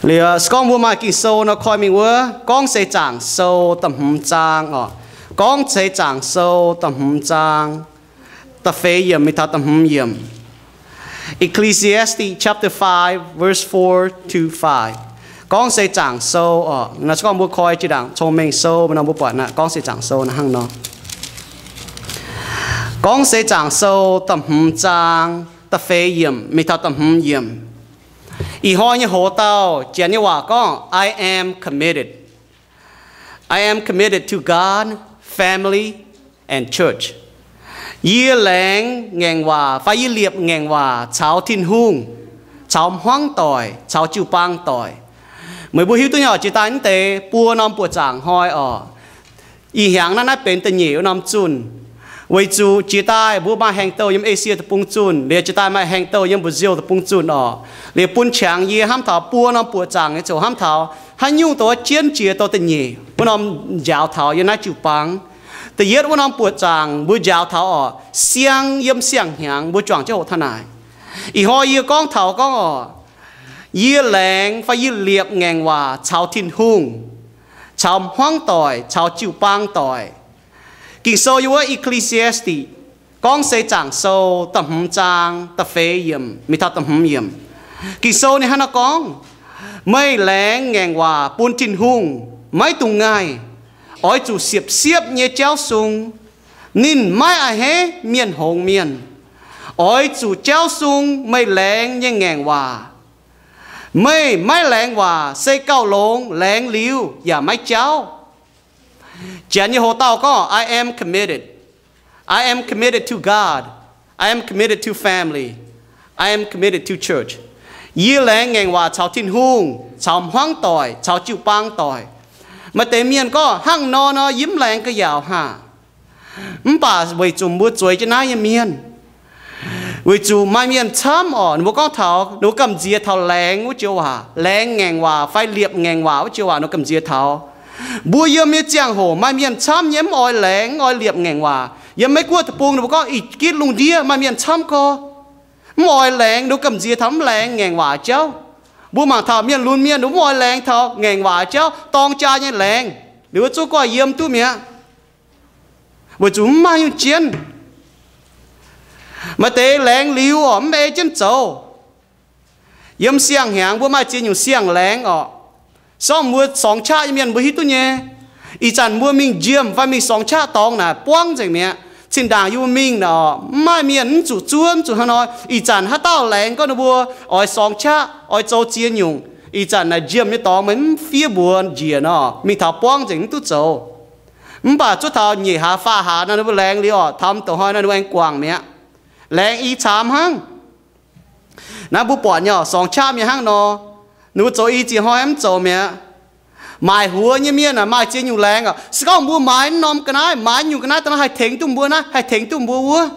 Liuz se gorngv mbuo maaih Ging-Sou nor koi mingh wuov Gorngv Seix Zaangc Sou da'hmz zaang oc. Gorngv Seix Zaangc Sou da'hmz zaang, da'feix yiemc mingh taux da'hmz yiemc. Ecclesiastes chapter five, verse four to five. Gorngv Seix Zaangc Sou oc. Naaiv se gorngv mbuo koi jiex ndaangc Cong-Mengh Sou nor mbuo buatc naaiv Gorngv Seix Zaangc Sou naaiv hnangv nor. Gorngv Seix Zaangc Sou da'hmz zaang, da'feix yiemc mingh taux da'hmz yiemc. Ih hnoi nyei hoz dauh Janx nyei waac gorngv, I am committed. I am committed to God, family, and church. Yie laengz ngaengc waac fai yie liepc ngaengc waac caux Tin-Hungh, caux hmuangv doic, caux jiu-baang doic. Meih mbuo hiuv duqv nyei oc, jiex daaih mv deix buo norm buoqc zaangc hnoi oc, ih hnyangx naaiv naaiv benx da'nyeic wuov norm zunh. Weic zuqc jiex daaih mbuo maaih haengh douh yiem Esie Deic-Bung zunh, liuz jiex daaih maaih haengh douh yiem Brazil Deic-Bung zunh oc. Liuz bun qangx yie hnamv taux buo norm buoqc zaangc nyei ziouc hnamv taux haaix nyungc dongh jienv jiex dongh da'nyeic wuov norm njaaux taux yiem naaiv jiu-baang. Da'yietv wuov norm buoqc zaangc mbuo njaaux taux oc, siang yiem siang hnyangx mbuo juangc jienv hoqc taux naaic. Ih hnoi yie gorngv taux gorngv oc, yie laengz fai yie liepc ngaengc waac caux Tin-Hungh, caux hmuangv doic, caux jiu-baang doic. Ging-Sou yiem wuov Ecclesiastes, Gorngv Seix Zaangc Sou da'hmz zaang da'feix yiemc mingh taux da'hmz yiemc. Ging-Sou ninh hnangv naaiv gorngv, meih laengz ngaengc waac bun Tin-Hungh maiv dungx ngaih, oix zuqc siepv-siepv nyei jauv sung. Ninh maiv a'hneiv mienh hngongx mienh. Oix zuqc jauv sung meih laengz nyei ngaengc waac. Meih maiv laengz waac se gauh longx, laengz liuz yaac maiv jauv. Janx nyei hoc-dauh gorngv, I am committed. I am committed to God. I am committed to family. I am committed to church. Yie laengz ngaengc waac caux Tin-Hungh, caux hmuangv doic, caux jiu-baang doic. Maaih deix mienh gorngv, hnangv nor nor yie mv laengz ga'yaauc haac. Mv baac weic zuqc mbuo zueiz jienv naaiv nyei mienh, weic zuqc maaih mienh camv oc, ninh mbuo gorngv taux ninh mbuo gamh nziex taux laengz wuov joux waac, laengz ngaengc waac fai liepc ngaengc waac wuov joux waac ninh mbuo gamh nziex taux. Mbuo yiem nyei ziangh hoc maaih mienh camv nyei mv oix laengz, mv oix liepc ngaengc waac. Yiem Meiv Guoqv deic-bung ninh mbuo gorngv ih gitv lungh ndiev maaih mienh camv gorx, mv oix laengz, ninh mbuo gamh nziex taux mv laengz ngaengc waac jauv. Mbuo mangc taux mienh lunx mienh ninh mbuo mv oix laengz taux ngaengc waac jauv, dorng jaa nyei laengz, ninh mbuo zungv goiv yiem duqv mi'aqv. Weic zuqc mv maaih nyungc jienv. Maaih deix laengz liuz oc, mv ei jienv zoux. Yiem siang-hnyangx mbuo maaih ziex nyungc siang-laengz oc. Sorng mbuo sorngx qaqv nyei mienh mbuo hiuv duqv nyei. Ih zanc mbuo mingh njiemh fai mingh sorngx qaqv dorngx naaic buangv nzengc mi'aqv. Zinh ndaangc yie mbuo mingh naaic oc, mv maaih mienh, mv zuqc zuov, mv zuqc hnangv nor. Ih zanc haaix dauh laengz gorngv ninh mbuo oix sorngx qaqv, oix zoux ziex nyungc, ih zanc naaic njiemh nyei dorngx meih mv fiev mbuox njiec nor, mingh taux buangv nzengc mv duqv zoux. Mv baac zuov taux nyeic hlaax faah hlaax nor ninh mbuo laengz liuz oc, taux m'dongc hnoi nor ninh mbuo aengx guangc mi'aqv. Laengz i caamx hnangv. Naaiv mbuo buatc nyei oc, sorngx qaqv mienh hnangv nor, ninh mbuo zoux i ziex hnoi mv zoux mi'aqv. Maaic huox nyei mienh aah, maaih ziex nyungc laengz oc. Se gorngv mbuo maaiz mv norm ga'naaiv, maaiz nyungc ga'naaiv daaih nor haih tengx duqv mbuo naaiv, haih tengx duqv mbuo wuov.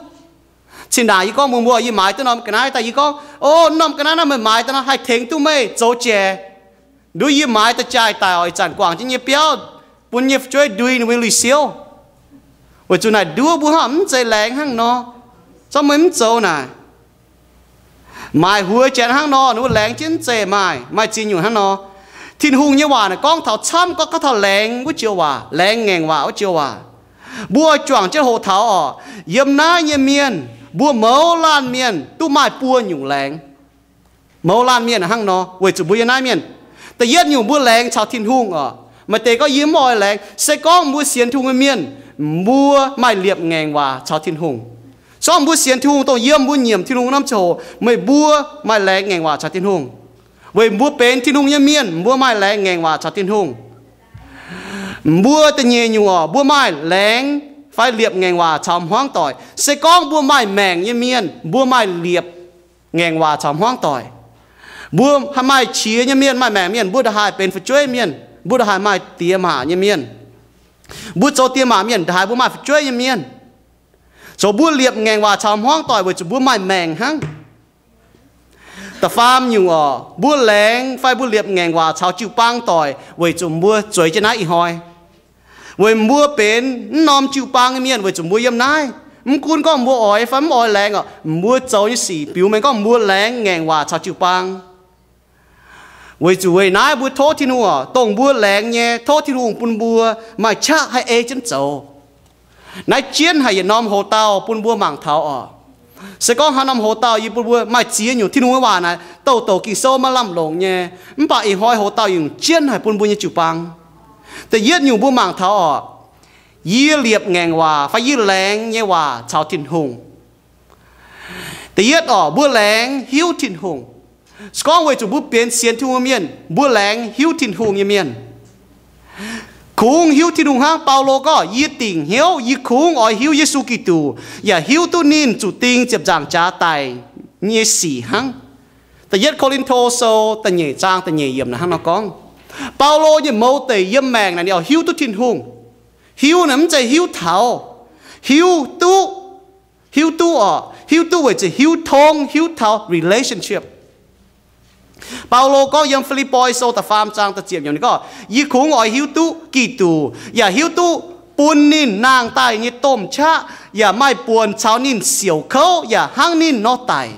Cin ndaangc yie gorngv mbuo, mbuo yie maaiz duqv norm ga'naaiv daaih, yie gorngv, o, norm ga'naaiv naaiv meih maaiz daaih nor haih tengx duqv meih zoux jaic. Nduov yie maaiz daaih jaaix daic oc, ih zanc guangc jienv nyei biauv, bun nyei fu'jueiv ndui ninh mbuo lui-siouv. Weic zuqc naaic nduov mbuo hnangv mv zeiz laengz hnangv nor, zorqv meih mv zoux naaic. Maaic huox janx hnangv nor, ninh mbuo laengz jienv mv zeiz maaih, maaih ziex nyungc hnangv nor. Tin-Hungh nyei waac naaic gorngv taux camv, gorngv, gorngv taux laengz wuov joux waac, laengz ngaengc waac wuov joux waac. Mbuo juangc jienv hoqc taux oc, yiem naaiv nyei mienh, mbuo mouz laanh mienh duqv maaih buo nyungc laengz. Mouz laanh mienh hnangv nor, weic zuqc mbuo yiem naaiv mienh. Da'yietv nyungc mbuo laengz caux Tin-Hungh oc. Maaih deix gorngv yie mv oix laengz. Se gorngv mbuo sienx Tin-Hungh nyei mienh, mbuo maaih liepc ngaengc waac caux Tin-Hungh. Se gorngv mbuo sienx Tin-Hungh dongh yiem mbuo nyiemc Tin-Hungh norm ziangh hoc, meih mbuo maaih laengz ngaengc waac caux Tin-Hungh. Weic mbuo benx Tin-Hungh nyei mienh, mbuo maaih laengz ngaengc waac caux Tin-Hungh. Mbuo da'nyeic nyungc oc, mbuo maaih laengz fai liepc ngaengc waac caux hmuangv doic. Se gorngv mbuo maaih maengc nyei mienh, mbuo maaih liepc ngaengc waac caux hmuangv doic. Mbuo maaih qiex nyei mienh, maaih maengc mienh, mbuo ndongc haaix benx fu'jueiv mienh, mbuo ndongc haaix maaih diex maac nyei mienh. Mbuo zoux diex maac mienh, ndongc haaix mbuo maaih fu'jueiv nyei mienh. Zoux mbuo liepc ngaengc waac caux hmuangv doic weic zuqc mbuo maaih maengc hnangv. Da'faam nyungc oc, mbuo laengz fai mbuo liepc ngaengc waac caux jiu-baang doic weic zuqc mbuo zueiz jienv naaiv ih hnoi. Weic mbuo benx mv norm jiu-baang nyei mienh weic zuqc mbuo yiem naaiv. Mv gunv gorngv mbuo oix fai mv oix laengz oc, mbuo zoux nyei sic biux mengh gorngv mbuo laengz ngaengc waac caux jiu-baang. Weic zuqc weic naaiv mbuo tov Tin-Hungh oc, dongh mbuo laengz nyei, tov Tin-Hungh bun mbuo maaih qaqv haih ei jienv zoux. Naaiv jienv haic yietc norm hoc-dauh bun mbuo mangc taux oc. Se gorngv haaix norm hoc-dauh yie bun mbuo maaih ziex nyungc, Tin-Hungh nyei waac naaic douc douc Ging-Sou maiv lamh longc nyei, mv baac ih hnoi hoc-dauh nyungc jienv haic bun mbuo nyei jiu-baang. Da'yietv nyungc mbuo mangc taux oc, yie liepc ngaengc waac fai yie laengz nyei waac caux Tin-Hungh. Da'yietv oc, mbuo laengz hiuv Tin-Hungh. Se gorngv weic zuqc mbuo benx sienx Tin-Hungh nyei mienh, mbuo laengz hiuv Tin-Hungh nyei mienh. Kungx hiuv Tin-Hungh hnangv. Baulo gorngv, yie dingc hnyouv yie kungx oix hiuv Yesu Giduc, yaac hiuv duqv ninh zuqc ding ziepc nzaangc jaax daic nyei sic hnangv. Da'yietv Ko^lin^to Sou da'nyeic zaang da'nyeic yiemc naaic hnangv nor gorngv. Baulo nyei mouz deic yiem maengc naaic ninh oix hiuv duqv Tin-Hungh, hiuv naaic mv zeiz hiuv taux, hiuv duqv, hiuv duqv oc, hiuv duqv weic zuqc hiuv tong, hiuv taux relationship. Baulo gorngv yiem Fi^lipv^poi Sou da'faam zaang da'ziepc yiemc ninh gorngv, yie kungx oix hiuv duqv Giduc, yaac hiuv duqv bun ninh nangh daaih nyei domh qaqv, yaac maaih buonc caux ninh siouc kouv yaac hnangv ninh nor daic.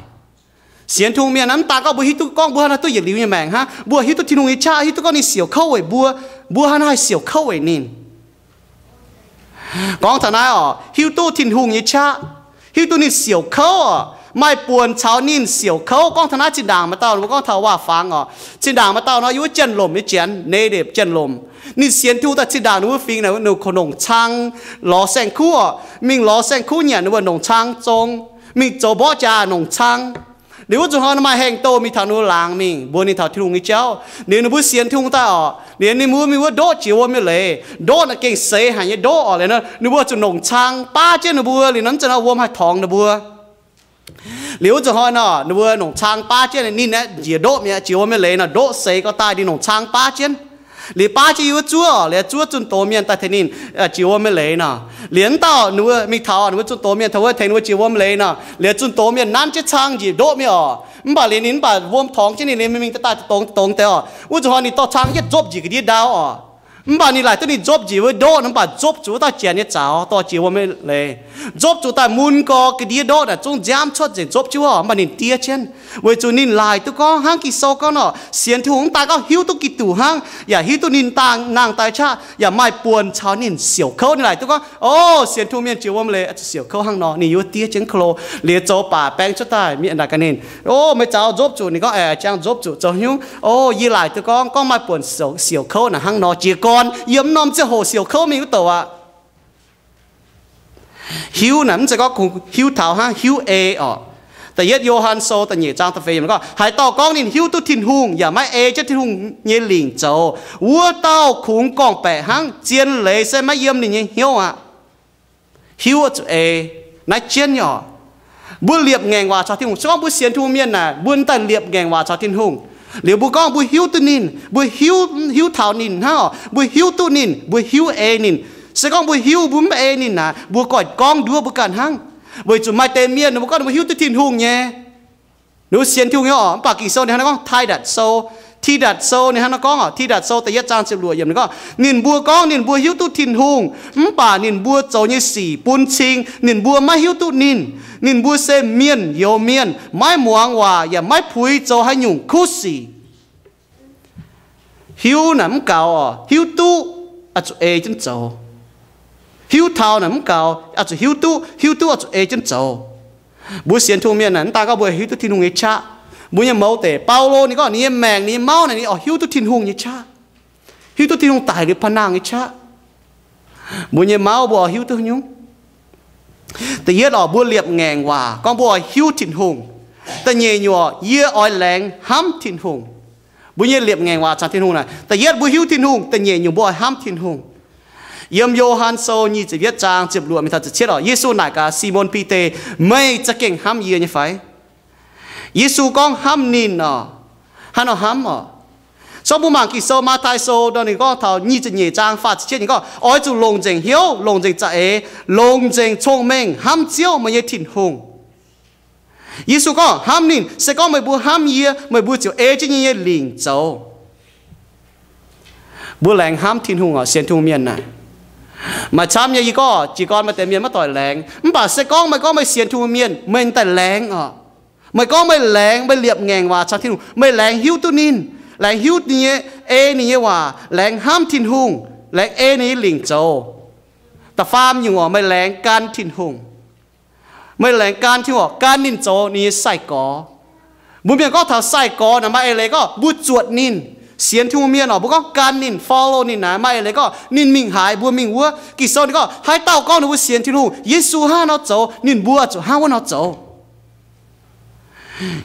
Sienx Tin-Hungh mienh naaiv mv daan gorngv mbuo hiuv duqv gorngv mbuo hnangv naaiv duqv yietc liuz nyei maengc hnangv, mbuo hiuv duqv Tin-Hungh nyei qaqv, hiuv duqv gorngv ninh siouc kouv weic mbuo, mbuo hnangv naaiv haih siouc kouv weic ninh. Gorngv taux naaiv oc, hiuv duqv Tin-Hungh nyei qaqv, hiuv duqv ninh siouc kouv oc, maaih buonc caux ninh siouc kouv. Gorngv taux naaiv zinh ndaangc maaih dauh mbuo gorngv taux waac-fangx oc, zinh ndaangc maaih dauh nor yiem wuov Janx-Lomc nyei janx, native Janx-Lomc. Ninh sienx Tin-Hungh daaih zinh ndaangc ninh mbuo fingx naaic ninh nongc cang lorz saeng-kuv oc, mingh lorz saeng-kuv nyanc ninh mbuo nongc cang zong, mingh zoux mborqv jaax nongc cang. Liuz wuov zuqc hnoi maaih heng-douh mingh taux ninh mbuo laangz mingh mbuox ninh taux Tin-Hungh nyei jauv. Liuz ninh mbuo sienx Tin-Hungh daaih oc, liuz ninh mbuo mingh wuov ndoqv jiex wuom nyei leiz. Ndoqv naaic gengh seix haic nyei ndoqv oc. Liuz nor ninh mbuo zuqc nongc cang baav jienv ninh mbuo. Liuz nor mv zeiz nor wuom haih torngx ninh mbuo. Liuz wuov zuqc hnoi nor ninh mbuo nongc cang baav jienv ninh aeqv, njiec ndoqv mi'aqv, jiex wuom nyei leiz nor ndoqv seix gorngv daaih ninh nongc cang baav jienv. Liuz baav jienv yiem wuov zuov, liuz zuov zunh doz mienh daaih tengx ninh jiex wuom nyei leiz nor. Liuz wuov dauh ninh mbuo mingh taux ninh mbuo zunh doz mienh taux wuov tengx ninh mbuo jiex wuom nyei leiz nor. Liuz zunh doz mienh nanv jienv cang njiec ndoqv mi'aqv oc. Mv baac liuz ninh mv baac wuom torngx jienv ninh, liuz mingh daaih dongx dongx deix oc. Wuov zuqc hnoi ninh dorh cang yietv nzopv njiec ga'ndiev ndau oc. Mv baac ninh laaic duqv ninh nzopv njiec wuov ndoqv nor, mv baac nzopv zuqc wuov dauh janx nyei zaux dorh jiex wuom nyei leiz. Nzopv zuqc daaih mun gorx ga'ndiev ndoqv naaic zungv nziaamv cuotv nzengc nzopv jienv oc. Mv baac ninh diev jienv weic zuqc ninh laaic duqv gorngv hnangv Ging-Sou gorngv oc, sienx Tin-Hungh mv daan gorngv hiuv duqv Giduc hnangv, yaac hiuv duqv ninh daan nangh daaih qaqv, yaac maaih buonc caux ninh siouc kouv. Ninh laaic duqv gorngv, o, sienx Tin-Hungh mienh jiex wuom leiz zuqc siouc kouv hnangv nor. Ninh yiem wuov diev jienv klo, liuz zoux baac baeng cuotv daaih mienh naaic gaax ninh, o, meih zaux nzopv zuqc? Ninh gorngv, aeqv, jangx nzopv zuqc. Zoux haaix nyungc? O, yie laaic duqv gorngv, gorngv maaih buonc siouc kouv naaic hnangv nor. Jiez gorn yiem norm ziangh hoc siouc kouv mingh wuov douc aqv. Hiuv naaic mv zeiz gorngv kungx hiuv taux hnangv, hiuv ei oc. Da'yietv Yo^han Sou da'nyeic zaang da'feix yiemc gorngv, haaix dauh gorngv ninh hiuv duqv Tin-Hungh yaac maiv ei jienv Tin-Hungh nyei lingc zoux, wuov dauh kungx gorngv-baeqc hnangv, zien leiz se maiv yiem ninh nyei hnyouv aqv. Hiuv oix zuqc ei. Naaiv jienv nyei oc. Mbuo liepc ngaengc waac caux Tin-Hungh. Se gorngv mbuo sienx Tin-Hungh mienh naaic, mbuo daaih liepc ngaengc waac caux Tin-Hungh, liuz mbuo gorngv mbuo hiuv duqv ninh, mbuo hiuv, hiuv taux ninh hnangv oc, mbuo hiuv duqv ninh, mbuo hiuv ei ninh. Se gorngv mbuo hiuv mbuo mv ei ninh naaic, mbuo goiv gorngv nduov mbuo ganh hnangv. Weic zuqc maaih deix mienh ninh mbuo gorngv ninh mbuo hiuv duqv Tin-Hungh nyei, ninh mbuo sienx Tin-Hungh nyei oc, mv baac Ging-Sou ninh hnangv naaiv gorngv Tidatc Sou, Tidatc Sou ninh hnangv naaiv gorngv oc, Tidatc Sou da'yietv zaang ziepc luoqc yiemc ninh gorngv, ninh mbuo gorngv ninh mbuo hiuv duqv Tin-Hungh, mv baac ninh mbuo zoux nyei sic bun cing ninh mbuo maiv hiuv duqv ninh. Ninh mbuo se mienh youx mienh, maiv muangx waac yaac maiv puix zoux haaix nyungc kuv sic. Hiuv naaic mv gaux oc, hiuv duqv oix zuqc ei jienv zoux. Hiuv taux naaic mv gaux, oix zuqc hiuv duqv, hiuv duqv oix zuqc ei jienv zoux. Mbuo sienx Tin-Hungh mienh naaic, mv daan gorngv mbuo hiuv duqv Tin-Hungh nyei qaqv. Mbuo nyei mouz deic, Baulo ninh gorngv ninh nyei maengc, ninh nyei mauv naaic, ninh oix hiuv duqv Tin-Hungh nyei qaqv, hiuv duqv Tin-Hungh daic liuz paan nangh nyei qaqv. Mbuo nyei mauv mbuo oix hiuv duqv haaix nyungc? Da'yietv oc, mbuo liepc ngaengc waac gorngv mbuo oix hiuv Tin-Hungh. Da'nyeic nyungc, yie oix laengz hnamv Tin-Hungh. Mbuo nyei liepc ngaengc waac caux Tin-Hungh naaic, da'yietv mbuo hiuv Tin-Hungh, da'nyeic nyungc mbuo oix hnamv Tin-Hungh. Yiem Yo^han Sou nyic ziepc yietv zaang ziepc luoqc mingh taux ziepc cietv oc, Yesu naaic gaax Simon Bide, meih za'gengh hnamv yie nyei fai? Yesu gorngv hnamv ninh oc. Hnangv nor hnamv oc. Zorqv mbuo mangc Ging-Sou Matv^tai Sou nor, ninh gorngv taux nyic ziepc nyeic zaang faah ziepc cietv ninh gorngv, oix zuqc longc nzengc hnyouv, longc nzengc za'eix, longc nzengc cong-mengh hnamv Ziouv meih nyei Tin-Hungh. Yesu gorngv hnamv ninh, se gorngv meih mbuo hnamv yie, meih mbuo ziouc ei jienv yie nyei lingc zoux. Mbuo laengz hnamv Tin-Hungh oc, sienx Tin-Hungh mienh naaic. Maaih camv nyei yie gorngv jiez gorn maaih deix mienh maiv doic laengz, mv baac se gorngv meih gorngv meih sienx Tin-Hungh mienh, meih daaih laengz oc. Meih gorngv meih laengz, meih liepc ngaengc waac caux Tin-Hungh, meih laengz hiuv duqv ninh. Laengz hiuv ninh nyei, ei ninh nyei waac, laengz hnamv Tin-Hungh, laengz ei ninh nyei lingc zoux. Da'faam nyungc oc, meih laengz gan Tin-Hungh. Meih laengz gan Tin-Hungh oc, gan ninh zoux ninh nyei sai-gorx. Mbuo mienh gorngv taux sai-gorx naaic maaih eix leiz gorngv mbuo zuotc ninh. Sienx Tin-Hungh mienh oc, mbuo gorngv gan ninh, follow ninh naaic maaih eix leiz gorngv ninh mingh haaix mbuo mingh wuov. Ging-Sou ninh gorngv haaix dauh gorngv ninh mbuo sienx Tin-Hungh, Yesu hnangv haaix nor zoux, ninh mbuo zuqc hnangv wuov nor zoux.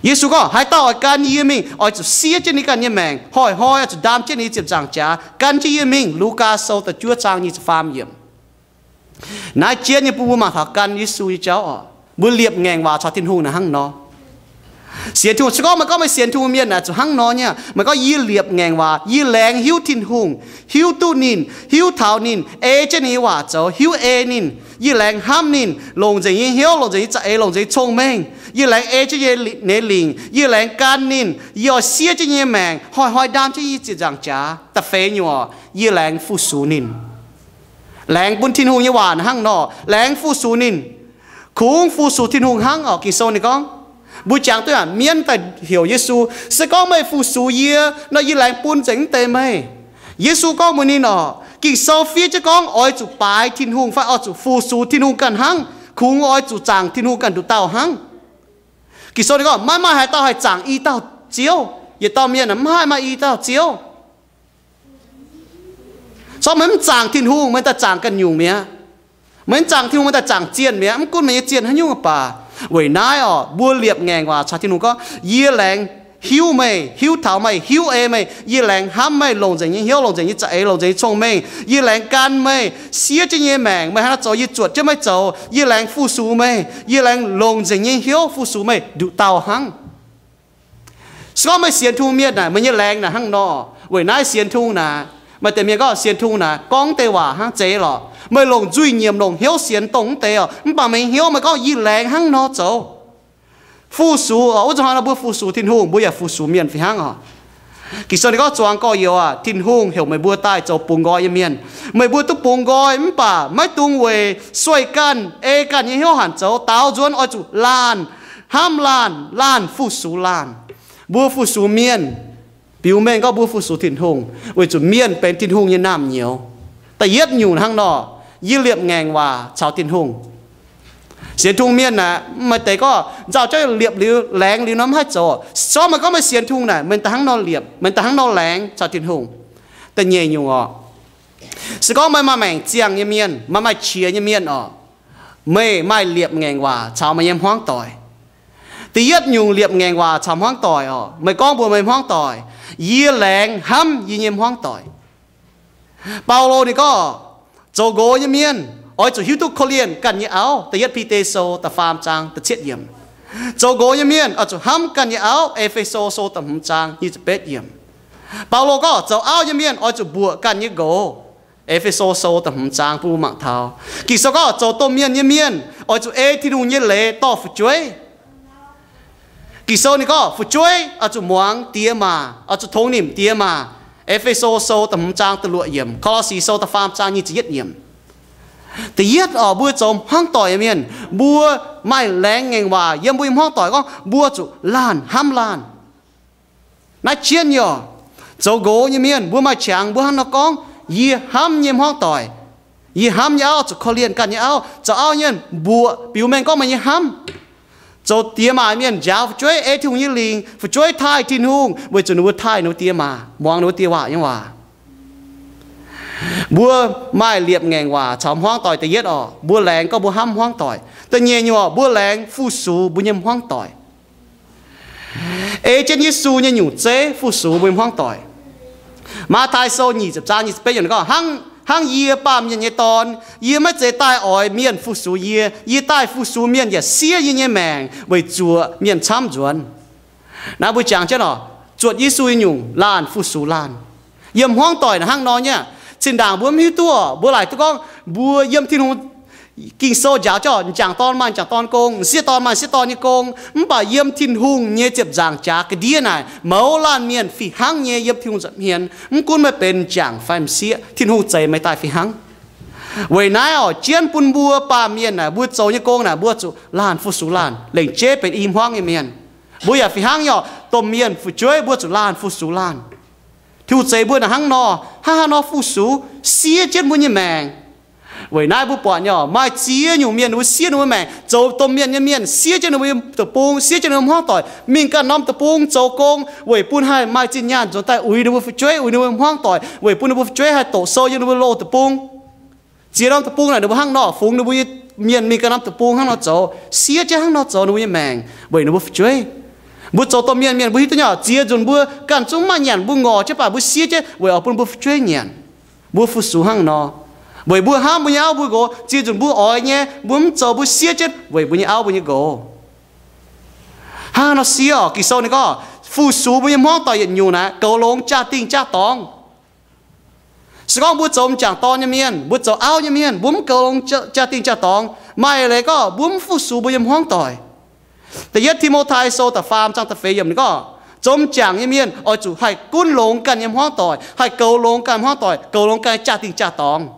Yesu gorngv haaix dauh oix gan yie mingh, oix zuqc siev jienv ninh ganh nyei maengc, hnoi-hnoi oix zuqc ndaam jienv ninh nyei ziepc nzaangc jaax gan jienv yie mingh. Lugaa Sou da'juov zaang nyic ziepc faam yiemc. Naaiv jienv nyei bun mbuo mangc taux gan Yesu nyei jauv oc. Mbuo liepc ngaengc waac caux Tin-Hungh naaic hnangv nor. Sienx Tin-Hungh, se gorngv meih gorngv meih sienx Tin-Hungh mienh naaic zuqc hnangv nor nyei. Meih gorngv yie liepc ngaengc waac, yie laengz hiuv Tin-Hungh, hiuv duqv ninh, hiuv taux ninh, ei jienv ninh nyei waac zoux, hiuv ei ninh. Yie laengz hnamv ninh, longc nzengc nyei hnyouv, longc nzengc nyei za'eix, longc nzengc nyei cong-mengh. Yie laengz ei jienv ninh nyei lingc, yie laengz gan ninh, yie oix siev jienv ninh nyei maengc, hnoi-hnoi ndaam jienv yie ziepc nzaangc jaax. Da'feix nyungc oc, yie laengz fu-sux ninh. Laengz bun Tin-Hungh nyei waac hnangv nor, laengz fu-sux ninh. Kungx fu-sux Tin-Hungh hnangv oc. Ging-Sou ninh gorngv, mbuo jangx duqv aqv, mienv daaih heuc Yesu, se gorngv meih fu-sux yie nor, yie laengz bun nzengc mv deix meih. Yesu gorngv mbuox ninh oc, Ging-Sou fiev jienv gorngv oix zuqc baaix Tin-Hungh fai oix zuqc fu-sux Tin-Hungh ganh hnangv. Kungx oix zuqc zaangc Tin-Hungh ganh nduqc dauh hnangv. Ging-Sou ninh gorngv maiv maaih haaix dauh haih zaangc i dauh Ziouv. Yietc dauh mienh mv haih maaih i dauh Ziouv. Sortv meih mv zaangc Tin-Hungh, meih daaih zaangc ganh nyungc mi'aqv. Meih mv zaangc Tin-Hungh, meih daaih zaangc zienh mi'aqv. Mv gunv meih nyei zienh haaix nyungc baac, weic naaiv oc, mbuo liepc ngaengc waac caux Tin-Hungh gorngv, yie laengz hiuv meih, hiuv taux meih, hiuv ei meih. Yie laengz hnamv meih, longc nzengc nyei hnyouv, longc nzengc nyei za'eix, longc nzengc nyei cong-mengh. Yie laengz gan meih, siev jienv yie nyei maengc, meih hnangv naaiv zoux yie zuotc jienv meih zoux. Yie laengz fu-sux meih, yie laengz longc nzengc nyei hnyouv fu-sux meih nduqc dauh hnangv. Se gorngv meih sienx Tin-Hungh mienh naaic, meih nyei laengz naaic hnangv nor. Weic naaiv sienx Tin-Hungh naaic, maaih deix mienh gorngv sienx Tin-Hungh naaic gorngv deix waac hnangv zeiz lorqc. Meih longc nzuih nyiemc, longc hnyouv sienx dongh mv deix oc, mv baac meih nyei hnyouv meih gorngv yie laengz hnangv nor zoux. Fu-sux oc, wuov zuqc hnangv nor mbuo fu-sux Tin-Hungh, mbuo yaac fu-sux mienh fih hnangv oc. Ging-Sou ninh gorngv, zuangx gorx-youz aah, Tin-Hungh heuc meih mbuo daaih zoux bungx nqoi nyei mienh. Meih mbuo duqv bungx nqoi mv baac maiv dungx weic sueih ganh, ei ganh nyei hnyouv hanc zoux. Daaux nzuonx oix zuqc laanh hnamv laanh, laanh fu-sux laanh. Mbuo fu-sux mienh, biux mengh gorngv mbuo fu-sux Tin-Hungh weic zuqc mienh benx Tin-Hungh nyei naamh nyouz. Da'yietv nyungc hnangv nor, yie liepc ngaengc waac caux Tin-Hungh. Sienx Tin-Hungh mienh aeqv, maaih deix gorngv nzauh jauv liepc liuz, laengz liuz nor mv haih zoux. Sortv meih gorngv meih sienx Tin-Hungh naaic, meih daaih hnangv nor liepc, meih daaih hnangv nor laengz caux Tin-Hungh. Da'nyeic nyungc oc, se gorngv meih maaih maengc ziangh nyei mienh, maaih maaih qiex nyei mienh oc, meih maaih liepc ngaengc waac caux meih nyei hmuangv doic. Da'yietv nyungc liepc ngaengc waac caux hmuangv doic oc, meih gorngv mbuox meih hmuangv doic, yie laengz hnamv yie nyei hmuangv doic. Baulo ninh gorngv, zoux nqox nyei mienh oix zuqc hiuv duqv korv-lienh ganh nyei auv. Da'yietv Bide Sou da'faam zaang da'cietv yiemc. Zoux nqox nyei mienh oix zuqc hnamv ganh nyei auv. E^fe^so Sou da'hmz zaang nyic ziepc betv yiemc. Baulo gorngv zoux auv nyei mienh oix zuqc mbuoqc ganh nyei nqox. E^fe^so Sou da'hmz zaang bun mbuo mangc taux. Ging-Sou gorngv zoux domh mienh nyei mienh oix zuqc ei Tin-Hungh nyei leiz dorh fu'jueiv. Ging-Sou ninh gorngv fu'jueiv oix zuqc muangx diex maac, oix zuqc tongx nimc diex maac. E^fe^so Sou da'hmz zaang da'luoqc yiemc, Ko^lo^si Sou da'faam zaang nyic ziepc yietv yiemc. Da'yietv oc, mbuo zoux hmuangv doic nyei mienh, mbuo maaih laengz ngaengc waac yiem mbuo nyei hmuangv doic gorngv mbuo zuqc laanh hnamv laanh. Naaiv jienv nyei oc, zoux nqox nyei mienh mbuo maaih qangx mbuo hnangv nor gorngv, yie hnamv nyei hmuangv doic, yie hnamv nyei auv zuqc korv-lienh ganh nyei auv. Zoux auv nyei mbuoqc biux mengh gorngv meih nyei hnamv. Zoux diex maac mienh njaaux fu'jueiv ei Tin-Hungh nyei lingc, fu'jueiv taaih Tin-Hungh weic zuqc ninh mbuo taaih ninh mbuo diex maac, muangx ninh mbuo diex waac nyei waac. Mbuo maaih liepc ngaengc waac caux hmuangv doic. Da'yietv oc, mbuo laengz gorngv mbuo hnamv hmuangv doic. Da'nyeic nyungc oc, mbuo laengz fu-sux mbuo nyei hmuangv doic. Ei jienv Yesu nyei nyungc zeiv fu-sux mbuo nyei hmuangv doic. Matv^tai Sou nyic ziepc zaang nyic ziepc betv yiemc gorngv, hnangv, hnangv yie, Baamh Mienh nyei Dorn, yie maiv zeiz daaih oix mienh fu-sux yie. Yie daaih fu-sux mienh yaac siev yie nyei maengc weic zuoqc mienh camv nzuonx. Naaiv mbuo jangx jienv oc, zuotc Yesu nyei nyungc laanh fu-sux laanh. Yiem hmuangv doic naaic hnangv nor nyei aqv. Zinh ndaangc mbuo mv hiuv duqv oc, mbuo laaic duqv gorngv mbuo yiem Tin-Hungh Ging-Sou njaaux jienv oc, m'jangc dorn maaih m'jangc dorn gong, m'sieqv dorn maaih m'sieqv dorn nyei gong. Mv baac yiem Tin-Hungh nyei ziepc nzaangc jaax ga'ndiev naaic, mouz laanh mienh fih hnangv nyei yiem Tin-Hungh nza'hmien. Mv gunv meih benx m'jangc fai m'sieqv, Tin-Hungh zeix meih daaih fih hnangv. Weic naaiv oc, jienv bun mbuo baamh mienh naaic, mbuo zoux nyei gong naaic, mbuo zuqc laanh fu-sux laanh, lengc jeiv benx i hmuangv nyei mienh. Mbuo yaac fih hnangv nyei oc, domh mienh fu'jueiv mbuo zuqc laanh fu-sux laanh. Diuh zeiz mbuo naaic hnangv nor, hnangv haaix nor fu-sux, siev jienv mbuo nyei maengc. Weic naaiv mbuo buatc nyei, maaih ziex nyungc mienh ninh mbuo siev ninh mbuo maengc, zoux domh mienh nyei mienh siev jienv ninh mbuo nyei deic-bung, siev jienv ninh mbuo hmuangv doic, mingh ganh norm deic-bung zoux gong, weic bun haih maaih zinh nyaanh nzuonx daaih uix ninh mbuo fu'jueiv, uix ninh mbuo hmuangv doic, weic bun ninh mbuo fu'jueiv haih doqc sou yiem ninh mbuo loz deic-bung. Ziex norm deic-bung naaic ninh mbuo hnangv nor fungx ninh mbuo nyei mienh mingh ganh norm deic-bung hnangv nor zoux, siev jienv hnangv nor zoux ninh mbuo nyei maengc weic ninh mbuo fu'jueiv. Mbuo zoux domh mienh mienh mbuo hiuv duqv nyei, ziex nzunc mbuo ganh zungv maaih nyanc mbuo ngorc jienv, mv baac mbuo siev jienv weic oix bun mbuo fu'jueiv nyanc. Mbuo fu-sux hnangv nor, weic mbuo hnamv mbuo nyei auv mbuo nqox. Ziex nzunc mbuo oix nyei, mbuo mv zoux, mbuo siev jienv weic mbuo nyei auv mbuo nyei nqox. Hnangv nor siev oc. Ging-Sou ninh gorngv fu-sux mbuo nyei hmuangv doic yietc nyungc naaic goux longx jaa-dingh jaa-dorngx. Se gorngv mbuo zoux m'jangc dorn nyei mienh, mbuo zoux auv nyei mienh, mbuo mv goux longx jaa-dingh jaa-dorngx, maaih leiz gorngv mbuo mv fu-sux mbuo nyei hmuangv doic. Da'yietv Ti^mo^tai Sou da'faam zaang da'feix yiemc ninh gorngv, zoux m'jangc nyei mienh oix zuqc haih gunv longx ganh nyei hmuangv doic, haih goux longx ganh hmuangv doic, goux longx ganh jaa-dingh jaa-dorngx.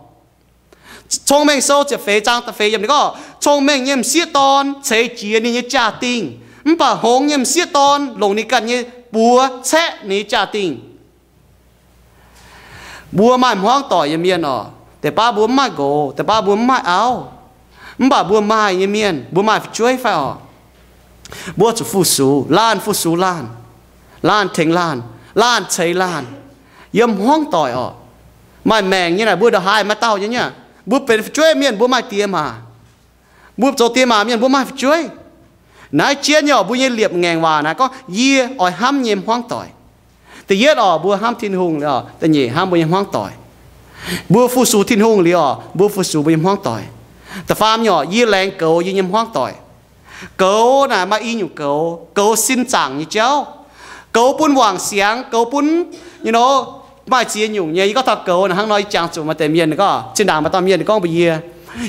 Cong-Mengh Sou ziepc feix zaang da'feix yiemc ninh gorngv, cong-mengh nyei m'sieqv dorn ceix jiez ninh nyei jaa-dingh, mv baac hngongx nyei m'sieqv dorn longc ninh ganh nyei buoz caeqv ninh nyei jaa-dingh. Mbuo maaih hmuangv doic nyei mienh oc, deix baav mbuo mv maaih nqox, deix baav mbuo mv maaih auv, mv baac mbuo maaih nyei mienh, mbuo maaih fu'jueiv fai oc, mbuo zuqc fu-sux laanh, fu-sux laanh, laanh tengx laanh, laanh ceix laanh yiem hmuangv doic oc. Maaih maengc nyei naaic mbuo ndongc haaix maaih dauh nyei nyei. Mbuo benx fu'jueiv mienh mbuo maaih diex maac. Mbuo zoux diex maac mienh mbuo maaih fu'jueiv. Naaiv jienv nyei oc, mbuo nyei liepc ngaengc waac naaiv gorngv yie oix hnamv nyei hmuangv doic. Da'yietv oc, mbuo hnamv Tin-Hungh liuz oc, da'nyeic hnamv mbuo nyei hmuangv doic. Mbuo fu-sux Tin-Hungh liuz oc, mbuo fu-sux mbuo nyei hmuangv doic. Da'faam nyei oc, yie laengz goux yie nyei hmuangv doic. Goux naaic maaih i nyungc goux. Goux sin zaangc nyei jauv. Goux bun wangc siangx, goux bun, you know, maaih ziex nyungc nyei. Yie gorngv taux goux naaic hnangv nor, yie jangx zuqc maaih deix mienh gorngv, zinh ndaangc maaih dauh mienh gorngv mbuox yie,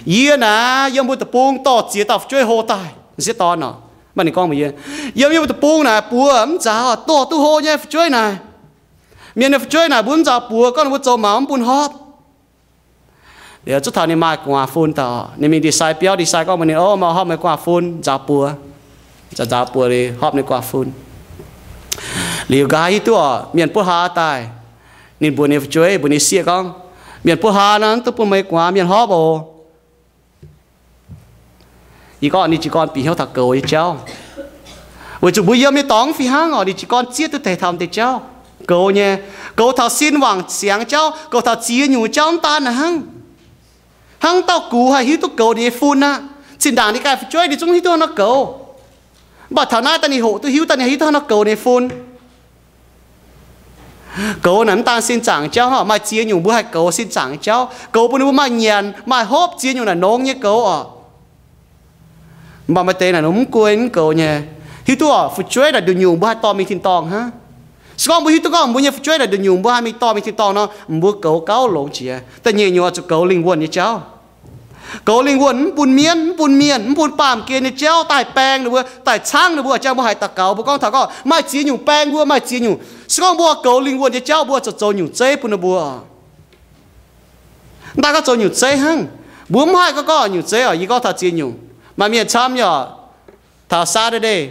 yie naaic yiem mbuo deic-bung dorh ziex dauh fu'jueiv hlo daaih, m'sieqv dorn oc. Maaih ninh gorngv mbuox yie, yiem yie mbuo deic-bung naaic buoz mv nzaaux, dorh duqv hlo nyei fu'jueiv naaic. Mienh nyei fu'jueiv naaic mbuo mv nzaaux buoz, gorngv ninh mbuo zoux maux mv bun hopv. Liuz zungv taux ninh maaih gu'nguaaz fun daaih, ninh mingh ndie-sai biauv, ndie-sai gorngv mbuox ninh, ov, maaih hopv meih gu'nguaaz fun, nzaaux buoz. Nzaaux, nzaaux buoz liuz hopv ninh gu'nguaaz fun. Liuz nqa'haav hiuv duqv oc, mienh buov haa daaih, ninh mbuox ninh fu'jueiv, mbuox ninh sieqv gorngv, mienh buov haa nor, mv duqv bun meih gu'nguaaz mienh hopv oc. Yie gorngv ninh jiez gorn bieqc hnyouv taux goux nyei jauv, weic zuqc mbuo yiem nyei dorngx fih hnangv oc, ninh jiez gorn zieqv duqv deix taux deix jauv. Goux nyei, goux taux sin wangc siangx jauv, goux taux ziex nyungc jauv mv daan naaic hnangv. Hnangv dauh gux haih hiuv duqv goux ninh nyei fun aqv. Zinh ndaangc ninh ganh fu'jueiv ninh zungv hiuv duqv haaix nor goux. Mv baac taux naaiv daaih ninh hoqc duqv hiuv daaih ninh hiuv duqv haaix nor goux ninh nyei fun. Goux naaic mv daan sin zaangc jauv hnangv, maaih ziex nyungc mbuo haih goux sin zaangc jauv. Goux bun ninh mbuo maaih nyanc maaih hopv, ziex nyungc naaic nongx nyei goux oc. Mv baac maaih deix naaic nongx mv guei mv goux nyei. Hiuv duqv oc, fu'jueiv naaic nduqc nyungc mbuo haih dorh mingh tin-dorngh hnangv. Se gorngv mbuo hiuv duqv gorngv mbuo nyei fu'jueiv naaic nduqc nyungc mbuo haih mingh dorh mingh tin-dorngh nor, mbuo goux gauh longx jiex. Da'nyeic nyungc oix zuqc goux lingh wuonh nyei jauv. Goux lingh wuonh mv bun mienv, mv bun mienh, mv bun baamh gen nyei jauv daaih baeng ninh mbuo, daaih caangv ninh mbuo. Jangx mbuo haiz daux gaux mbuo gorngv taux gorngv maaih ziex nyungc baeng mbuo, maaih ziex nyungc. Se gorngv mbuo goux lingh wuonh nyei jauv mbuo zuqc zoux nyungc zeiv bun ninh mbuo. Mv daaih gorngv zoux nyungc zeiv hnangv. Mbuo mv haih gorngv gorngv nyungc zeiv oc. Yie gorngv taux ziex nyungc. Maaih mienh camv nyei oc, taux Saturday,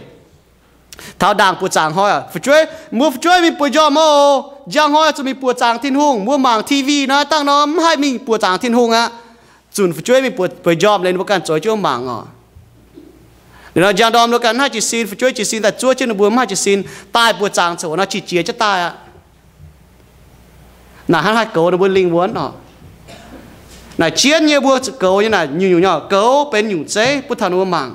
taux ndaangc buoqc zaangc hnoi, fu'jueiv, mbuo fu'jueiv mingh buoqc njormh oc. Njang hnoi zuqc mingh buoqc zaangc Tin-Hungh. Mbuo mangc T V naaiv dangh nor mv haih mingh buoqc zaangc Tin-Hungh aqv. Zunc fu'jueiv mingh buoqc, buoqc njormh liuz ninh mbuo ganh zoux jienv mangc oc. Liuz nor njang ndorm ninh mbuo ganh mv haih jiez sin, fu'jueiv jiez sin daaih zuov jienv ninh mbuo mv haih jiez sin, daaih buoqc zaangc coc nor qiex jiez jienv daaih aqv. Naaic hnangv haih goux ninh mbuo lingh wuonx oc. Naaic jienv nyei mbuo zuqc goux nyei naaic nyungc-nyungc nyei oc. Goux benx nyungc zeiv bun taux ninh mbuo mangc.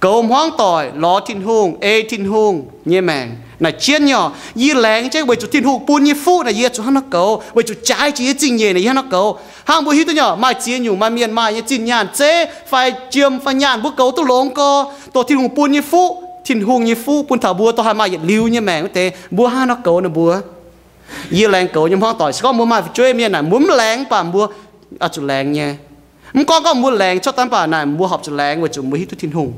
Goux hmuangv doic, lorz Tin-Hungh, ei Tin-Hungh nyei maengc. Naaic jienv nyei oc. Yie laengz jienv weic zuqc Tin-Hungh bun nyei fuqv naaic yie zuqc hnangv nor goux. Weic zuqc jaaix jiex nyei zingh nyeic naaic yie hnangv nor goux. Hnangv mbuo hiuv duqv nyei oc, maaih ziex nyungc maaih mienh maaih nyei zinh nyaanh zeiv fai jiem fai nyaanh mbuo goux duqv longx gorx, dongh Tin-Hungh bun nyei fuqv, Tin-Hungh nyei fuqv bun taux mbuo dongh haih maaih yietc liuz nyei maengc wuov deix, mbuo hnangv haaix nor goux ninh mbuo. Yie laengz goux nyei hmuangv doic. Se gorngv mbuo maaih fu'jueiv mienh naaic, mbuo mv laengz mv baac mbuo oix zuqc laengz nyei. Mv gorngv gorngv mbuo laengz cuotv daaih mv baac naaic mbuo horpc zuqc laengz weic zuqc mbuo hiuv duqv Tin-Hungh.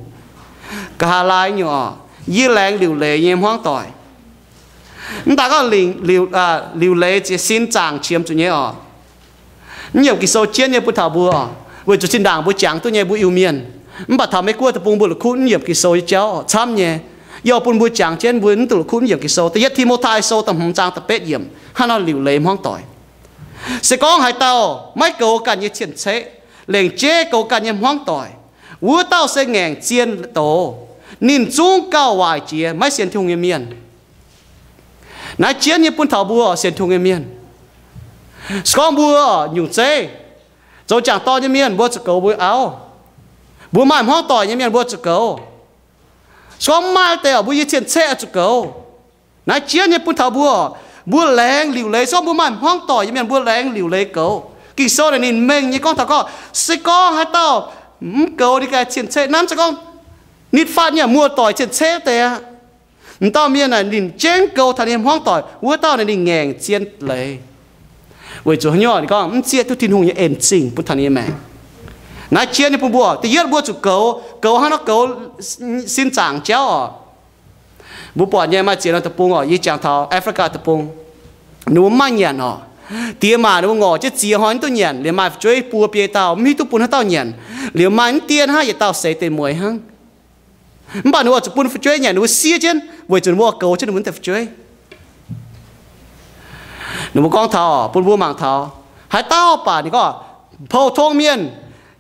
Nqa'haav laai nyungc oc, yie laengz liuc leiz nyei hmuangv doic. Mv daaih gorngv liuc, liuc leiz ziex sin zaangc qiemx zuqc nyei oc. Mv yiemc Ging-Sou jienv nyei bun taux mbuo oc, weic zuqc zinh ndaangc mbuo jangx duqv nyei mbuo Iu-Mienh. Mv baac taux Meiv-Guoqv deic-bung mbuo la'kuqv mv yiemc Ging-Sou nyei jauv camv nyei. Yie oix bun mbuo jangx jienv mbuo mv duqv la'kuqv mv yiemc Ging-Sou. Da'yietv Ti^mo^tai Sou da'hmz zaang da'betv yiemc. Hnangv nor liuc leiz hmuangv doic. Se gorngv haaix dauh maiv goux ganh nyei cien-ceqv, lengc jeiv goux ganh nyei hmuangv doic, wuov dauh se ngaengc zien doz. Ninh zungv gauh waaic jiex maiv sienx Tin-Hungh nyei mienh. Naaiv jienv nyei bun taux mbuo sienx Tin-Hungh nyei mienh. Se gorngv mbuo nyungc zeiv, zoux jangc dorn nyei mienh, mbuo zuqc goux mbuo auv. Mbuo maaih hmuangv doic nyei mienh, mbuo zuqc goux. Se gorngv mv maaih deix oc, mbuo nyei cien-ceqv oix zuqc goux. Naaiv jienv nyei bun taux mbuo, mbuo laengz liuc leiz. Se gorngv mbuo maaih hmuangv doic nyei mienh, mbuo laengz liuc leiz goux. Ging-Sou naaic ninh mengh nyei gorngv taux gorngv, se gorngv haaix dauh mv goux ninh ganh cien-ceqv, nanv se gorngv nitv fatv nyei muoz-doic cien-ceqv deix aqv. M'dauh mienh naaic ninh jengv goux taux ninh hmuangv doic, wuov dauh naaic ninh ngaengc zien leiz. Weic zuqc haaix nyungc? Ninh gorngv mv zieqv duqv Tin-Hungh nyei en zingh bun taux ninh nyei maengc. Naaiv jienv nyei bun mbuo, da'yietv mbuo zuqc goux, goux hnangv nor goux sin zaangc jauv oc. Mbuo buatc nyei maaih ziex norm deic-bung oc, yie jangx taux Africa deic-bung. Ninh mbuo mv maaih nyanc oc. Diex maac ninh mbuo ngorc jienv ziex hnoi mv duqv nyanc, liuz maaih fu'jueiv buo biei dauh, mv hiuv duqv bun haaix dauh nyanc. Liuz maaih mv dien hnangv, yietc dauh seix deic mueiz hnangv. Mv baac ninh mbuo zuqc bun fu'jueiv nyanc, ninh mbuo siev jienv weic zuqc ninh mbuo goux jienv ninh mbuo naaiv deix fu'jueiv. Ninh mbuo gorngv taux, bun mbuo mangc taux, haaix dauh baac ninh gorngv, pou-tong mienh,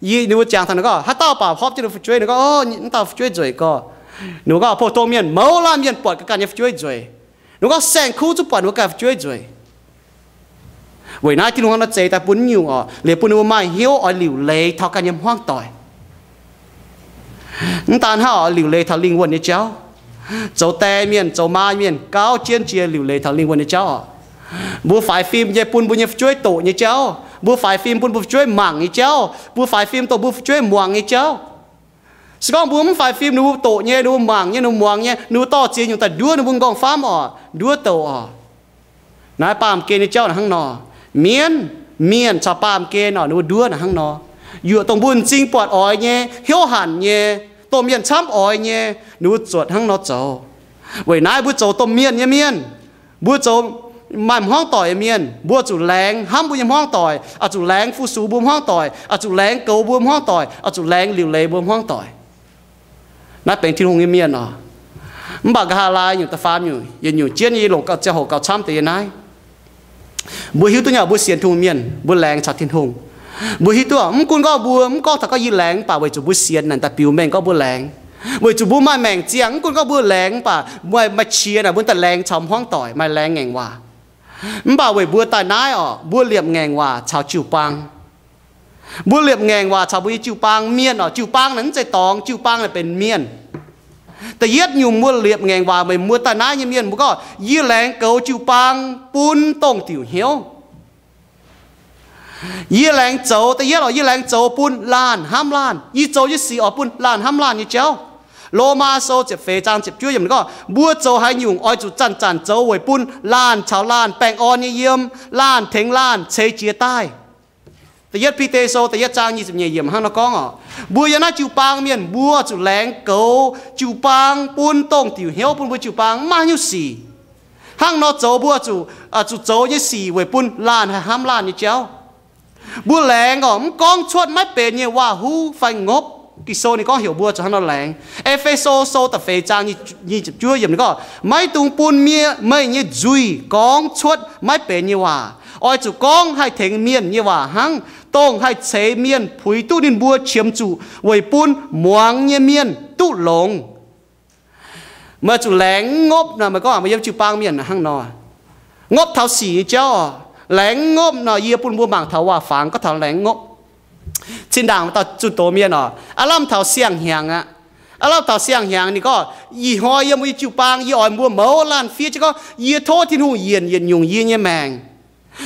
yie, ninh mbuo jangx taux ninh gorngv, haaix dauh baac horpc jienv ninh fu'jueiv, ninh gorngv, o, mv dauh fu'jueiv nzueic gorqv. Ninh mbuo gorngv, pou-tong mienh mouz laanh mienh buatc ganh nyei fu'jueiv nzueic. Ninh mbuo gorngv, saeng-kuv zungv buatc ninh mbuo ganh fu'jueiv nzueic. Weic naaiv Tin-Hungh hnangv nor zeix daaih bun nyungc oc, liuz bun ninh mbuo maaih hnyouv oix liuc leiz taux ganh nyei hmuangv doic. Mv daan hnangv oix liuc leiz taux lingh wuonh nyei jauv. Zoux die mienh, zoux maa mienh, gauh jienv jiex liuc leiz taux lingh wuonh nyei jauv oc. Mbuo faix fim nyei bun mbuo nyei fu'jueiv doqc nyei jauv. Mbuo faix fim bun mbuo fu'jueiv mangc nyei jauv. Mbuo faix fim dongh mbuo fu'jueiv muangx nyei jauv. Se gorngv mbuo mv faix fim, ninh mbuo doqc nyei, ninh mbuo mangc nyei, ninh mbuo muangx nyei, ninh mbuo dorh ziex nyungc daaih nduov ninh mbuo nqorngv-famv oc, nduov douc oc. Naaiv baamh gen nyei jauv naaic hnangv nor. Mienv, mienh caux baamh gen oc, ninh mbuo nduov naaic hnangv nor. Yuoqc dongh mbuo m'zing buatc oix nyei, hnyouv hanc nyei, dongh mienh camv oix nyei, ninh mbuo zuotc hnangv nor zoux. Weic naaiv mbuo zoux domh mienh nyei mienh, mbuo zoux maaih hmuangv doic nyei mienh, mbuo zuqc laengz hnamv mbuo nyei hmuangv doic, oix zuqc laengz fu-sux mbuo hmuangv doic, oix zuqc laengz goux mbuo hmuangv doic, oix zuqc laengz liuc leiz mbuo hmuangv doic. Naaiv benx Tin-Hungh nyei mienh oc. Mv baac nqa'haav laai nyungc da'faam nyungc, yietc nyungc jienv nyei, yie longc gauh ziangh hoc gauh camv deix yie naaiv. Mbuo hiuv duqv nyei, mbuo sienx Tin-Hungh mienh, mbuo laengz caux Tin-Hungh. Mbuo hiuv duqv, mv gunv gorngv mbuo, mv gorngv taux gorngv yie laengz, mv baac weic zuqc mbuo sienx naaic daaih biux mengh gorngv mbuo laengz. Weic zuqc mbuo maaih maengc ziangh, mv gunv gorngv mbuo laengz, mv baac maaih, maaih qiex naaic mbuo daaih laengz caux hmuangv doic, maaih laengz ngaengc waac. Mv baac weic mbuo daaih naaiv oc, mbuo liepc ngaengc waac caux jiu-baang. Mbuo liepc ngaengc waac caux mbuo nyei jiu-baang mienh oc. Jiu-baang naaic mv zeiz dorngx, jiu-baang naaic benx mienh. Da'yietv nyungc mbuo liepc ngaengc waac meih mbuo daaih naaiv nyei mienh, mbuo gorngv, yie laengz goux jiu-baang bun dongh diuc hnyouv. Yie laengz zoux, da'yietv oc, yie laengz zoux bun laanh hnamv laanh. Yie zoux nyei sic oix bun laanh hnamv laanh nyei jauv. Lomaa Sou ziepc feix zaang ziepc juov yiemc ninh gorngv, mbuo zoux haaix nyungc oix zuqc zanc-zanc zoux weic bun laanh caux laanh baengh orn nyei yiem, laanh tengx laanh ceix jiez daaih. Da'yietv Bide Sou da'yietv zaang nyic ziepc nyeic yiemc hnangv nor gorngv oc, mbuo yiem naaiv jiu-baang mienh mbuo zuqc laengz goux jiu-baang bun dongh diuc hnyouv bun mbuo jiu-baang mv maaih haaix nyungc sic. Hnangv nor zoux mbuo zuqc, zuqc zoux nyei sic weic bun laanh haih hnamv laanh nyei jauv. Mbuo laengz oc, mv gorngv cuotv maiv benx nyei waac-huv fai ngopv. Ging-Sou ninh gorngv heuc mbuo zuqc hnangv nor laengz. E^fe^so Sou da'feix zaang nyic ziepc juov yiemc ninh gorngv, maiv dungx bun mienh, meih nyei nzuih gorngv cuotv maiv benx nyei waac. Oix zuqc gorngv haih tengx mienh nyei waac hnangv, dongh haih ceix mienh puix duqv ninh mbuo qiemx zuqc weic bun muangx nyei mienh duqv longx. Meih zuqc laengz ngopv nor, meih gorngv meih yiem jiu-baang mienh hnangv nor, ngopv taux sic nyei jauv oc. Laengz ngopv nor, yie bun mbuo mangc taux waac-fangx gorngv taux laengz ngopv. Zinh ndaangc dauh zunh doz mienh oc, aav lamh taux siang-hnyangx aqv. Aav lamh taux siang-hnyangx ninh gorngv, ih hnoi yiem mbuo nyei jiu-baang yie oix mbuo mouz laanh fiev jienv gorngv yie tov Tin-Hungh yienc yietc nyungc yie nyei maengc.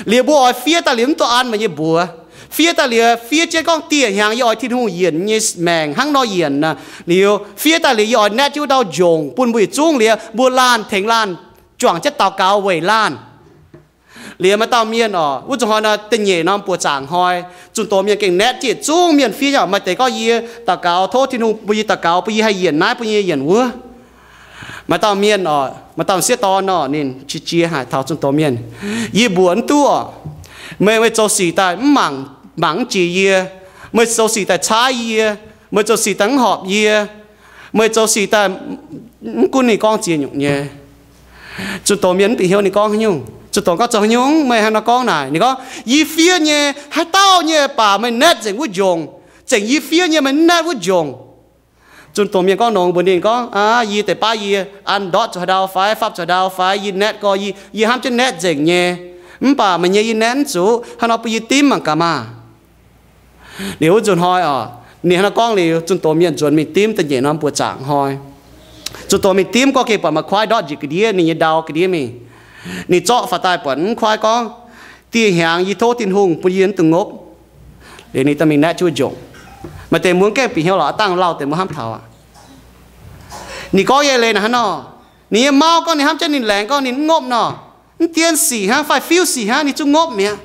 Liuz mbuo oix fiev daaih liuz mv dungx an meih nyei mbuox. Fiev daaih liuz fiev jienv gorngv dieh hnyangx yie oix Tin-Hungh yienc nyei maengc hnangv nor yienc nor. Liuz fiev daaih liuz yie oix naetv jienv wuov ndau njongc bun mbuo yietc zungv liuz mbuo laanh tengx laanh juangc jienv daux gaux weic laanh. Liuz maaih dauh mienh oc, wuov zuqc hnoi nor da'nyeic norm buoz-zaangc hnoi, zunh doz mienh gengh naetv jienv yietc zungv mienh fiev oc. Maaih deix gorngv yie daux gaux tov Tin-Hungh bun yie daux gaux bun yie haih yienc naaiv bun yie yienc wuov. Maaih dauh mienh oc, maaih dauh m'sieqv dorn oc, ninh qiex jiez haic taux zunh doz mienh, yie mbuox mv duqv oc. Meih, meih zoux sic daaih mv mangc, mangc mv jiex yie. Meih zoux sic daaih caaiv yie. Meih zoux sic daaih mv horpc yie. Meih zoux sic daaih, mv gunv ninh gorngv ziex nyungc nyei, zunh doz mienh mv bieqc hnyouv ninh gorngv haaix nyungc. Zunh doqc gorngv, Zoux haaix nyungc meih hnangv nor gorngv naaic? Ninh gorngv, Yie fiev nyei, haaix dauh nyei baac meih naetv nzengc wuov njongc, zengc yie fiev nyei meih mv naetv wuov njongc. Zunh doqc mienh gorngv nongx mbuox ninh gorngv, Aa, yie deix baav yie an ndortv zuqc haaix ndau fai fapv zuqc haaix ndau fai yie naetv gorx, yie, yie hnamv jienv naetv nzengc nyei. Mv baac meih nyei yie naetv mv zuqc, hnangv nor bun yie dimv mangc gaax maah! Liuz wuov nzunc hnoi oc, ninh hnangv nor gorngv liuz, zunh doqc mienh nzuonx mingh dimv da'nyeic norm buoz zaangc hnoi. Zunh doqc mingh dimv gorngv gengh buatc maaih kuaaiv ndortv njiec ga'ndiev ninh nyei ndau ga'ndiev mingh. Ninh zorqv faaux daaih buatc mv kuaaiv gorngv, Dieh hnyangx yie tov Tin-Hungh bun yie mv dungx ngopv. Liuz ninh daaih mingh naetv jienv wuov njongc. Maaih deix mbuo mv gaengh bieqc hnyouv lorqc, dangh lauh deix mbuo hnamv taux aqv. Ninh gorngv nyei leiz naaic hnangv nor, ninh nyei mauv gorngv ninh hnamv jienv ninh laengz gorngv ninh mv ngopv nor, mv dien sic hnangv fai fiuv sic hnangv ninh zungv ngopv mi'aqv.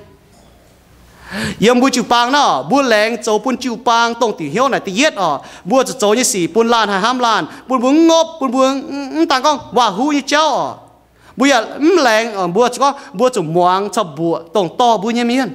Yiem mbuo jiu-baang nor, mbuo laengz zoux bun jiu-baang dongh diuc hnyouv naaic da'yietv oc, mbuo zuqc zoux nyei sic bun laanh haih hnamv laanh, bun mbuo mv ngopv, bun mbuo mv daan gorngv waac-huv nyei jauv oc. Mbuo yaac mv laengz, mbuo zuqc gorngv mbuo zuqc muangx caux mbuoqc dongh dorh mbuo nyei mienh.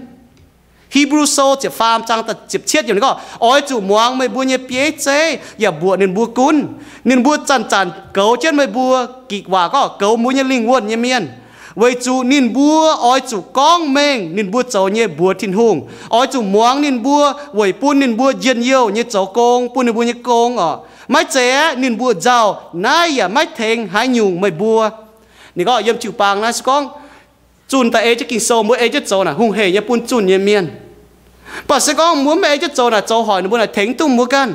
Hipv^lu Sou ziepc faam zaang ziepc cietv yiemc ninh gorngv, Oix zuqc muangx meih mbuo nyei bieiv zeiv yaac mbuoqc ninh mbuo gunv. Ninh mbuo zanc-zanc goux jienv meih mbuo, Gikc waac gorngv goux mbuo nyei lingh wuonh nyei mienh. Weic zuqc ninh mbuo oix zuqc gorngv mengh ninh mbuo zoux nyei mbuox Tin-Hungh. Oix zuqc muangx ninh mbuo weic bun ninh mbuo njien-youh nyei zoux gong bun ninh mbuo nyei gong oc. Maiv zeiz aeqv, ninh mbuo nzauh naaiv yaac maiv tengx haaix nyungc meih mbuo. Ninh gorngv yiem jiu-baang naaiv se gorngv zunh daaih ei jienv Ging-Sou, mbuo ei jienv zoux naaic hungh heic nyei bun zunh nyei mienh. Mv baac se gorngv mbuo mv ei jienv zoux naaic, zoux hoic ninh mbuo naaic tengx duqv mbuo ganh.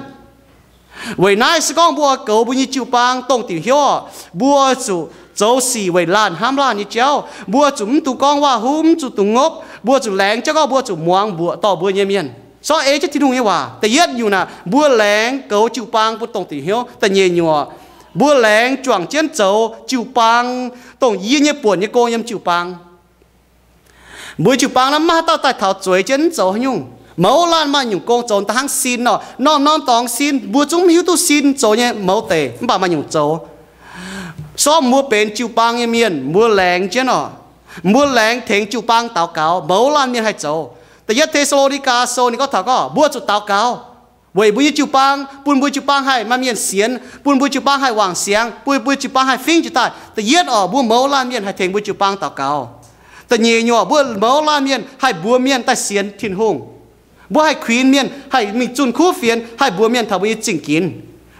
Weic naaiv se gorngv mbuo oix goux mbuo nyei jiu-baang dongh diuc hnyouv oc, mbuo oix zuqc zoux sic weic laanh hnamv laanh nyei jauv. Mbuo zuqc mv dungx gorngv waac-huv, mv zuqc dungx ngopv. Mbuo zuqc laengz jienv gorngv mbuo zuqc muangx mbuoqc dorh mbuo nyei mienh. Sorng ei jienv Tin-Hungh nyei waac. Da'yietv nyungc naaic, mbuo laengz goux jiu-baang bun dongh diuc hnyouv. Da'nyeic nyungc, mbuo laengz juangc jienv zoux jiu-baang dongh yie nyei buonc nyei gong yiem jiu-baang. Mbuo jiu-baang naaiv maiv haaix dauh daaih taux zueiz jienv mv zoux haaix nyungc. Mouz laanh maaih nyungc gong zoux da'hnangv sin nor, norm-norm dorngx sin, mbuo zungv mv hiuv duqv sin zoux nyei mouz deic, mv baac maaih nyungc zoux. Sorng mbuo benx jiu-baang nyei mienh, mbuo laengz jienv oc. Mbuo laengz tengx jiu-baang daux gaux, mouz laanh mienh haih zoux. Da'yietv Te^saa^lo^ni^gaa Sou ninh gorngv taux gorngv mbuo zuqc daux gaux weic mbuo nyei jiu-baang, bun mbuo jiu-baang haih maaih mienh sienx, bun mbuo jiu-baang haih wangc siangx, bun mbuo jiu-baang haih fingv jiez daaih. Da'yietv oc, mbuo mouz laanh mienh haih tengx mbuo jiu-baang daux gaux. Da'nyeic nyungc, mbuo mouz laanh mienh haih mbuox mienh daaih sienx Tin-Hungh. Mbuo haih kuinx mienh haih mingh zunh kuv fienx, haih mbuox mienh taux mbuo nyei zingh ginx.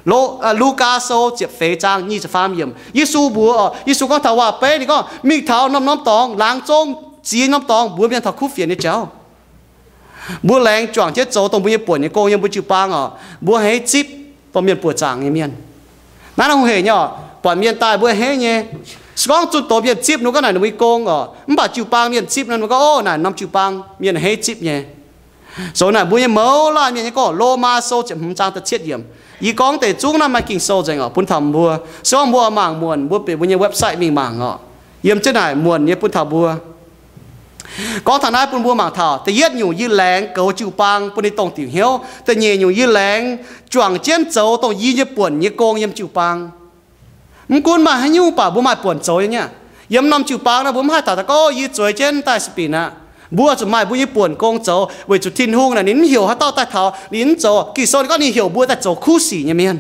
Lo, Lugaa Sou ziepc feix zaang nyic ziepc faam yiemc, Yesu mbuox oc, Yesu gorngv taux waac-beiv, ninh gorngv, Mingh taux norm-norm dorngx, laangz zong ziex norm dorngx mbuox mienh taux kuv fienx nyei jauv. Mbuo laengz juangc jienv zoux dongh mbuo nyei buonc nyei gong yiem mbuo jiu-baang oc, mbuo haiz zipv dongh mienh buoqc zaangc nyei mienh. Naaiv norm hungh heic nyei oc, buatc mienh daaih mbuo haiz henv nyei. Se gorngv zunh doz mienh zipv ninh gorngv naaic ninh mbuo nyei gong oc, mv baac jiu-baang mienh zipv ninh mbuo gorngv, Ov, naaic norm jiu-baang mienh henv zipv nyei. Zoux naaic mbuo nyei mouz laanh mienh nyei gorngv, Lomaa Sou ziepc hmz zaang da'cietv yiemc. Yie gorngv deix zungv naaiv maaih Ging-Sou nzengc oc, bun taux mbuo. Se gorngv mbuo mangc muonc, mbuo benx mbuo nyei website mingh mangc oc. Yiem jienv naaic muonc nyei bun taux mbuo. Gorngv taux naaiv bun mbuo mangc taux da'yietv nyungc, yie laengz goux jiu-baang bun ninh dongh diuc hnyouv. Da'nyeic nyungc, yie laengz juangc jienv zoux dongh yie nyei buonc nyei gong yiem jiu-baang. Mv gunv maaih haaix nyungc baac mbuo maaih buonc zoux nyei aqv. Yiem norm jiu-baang naaiv mbuo mv haih taux daaih gorngv, Yie zueiz jienv daaih spin aqv. Mbuo zuqc maaih mbuo nyei buonc gong zoux weic zuqc Tin-Hungh naaic ninh mv heuc haaix dauh daaih taux ninh mv zoux. Ging-Sou ninh gorngv ninh heuc mbuo daaih zoux kuv sic nyei mienh.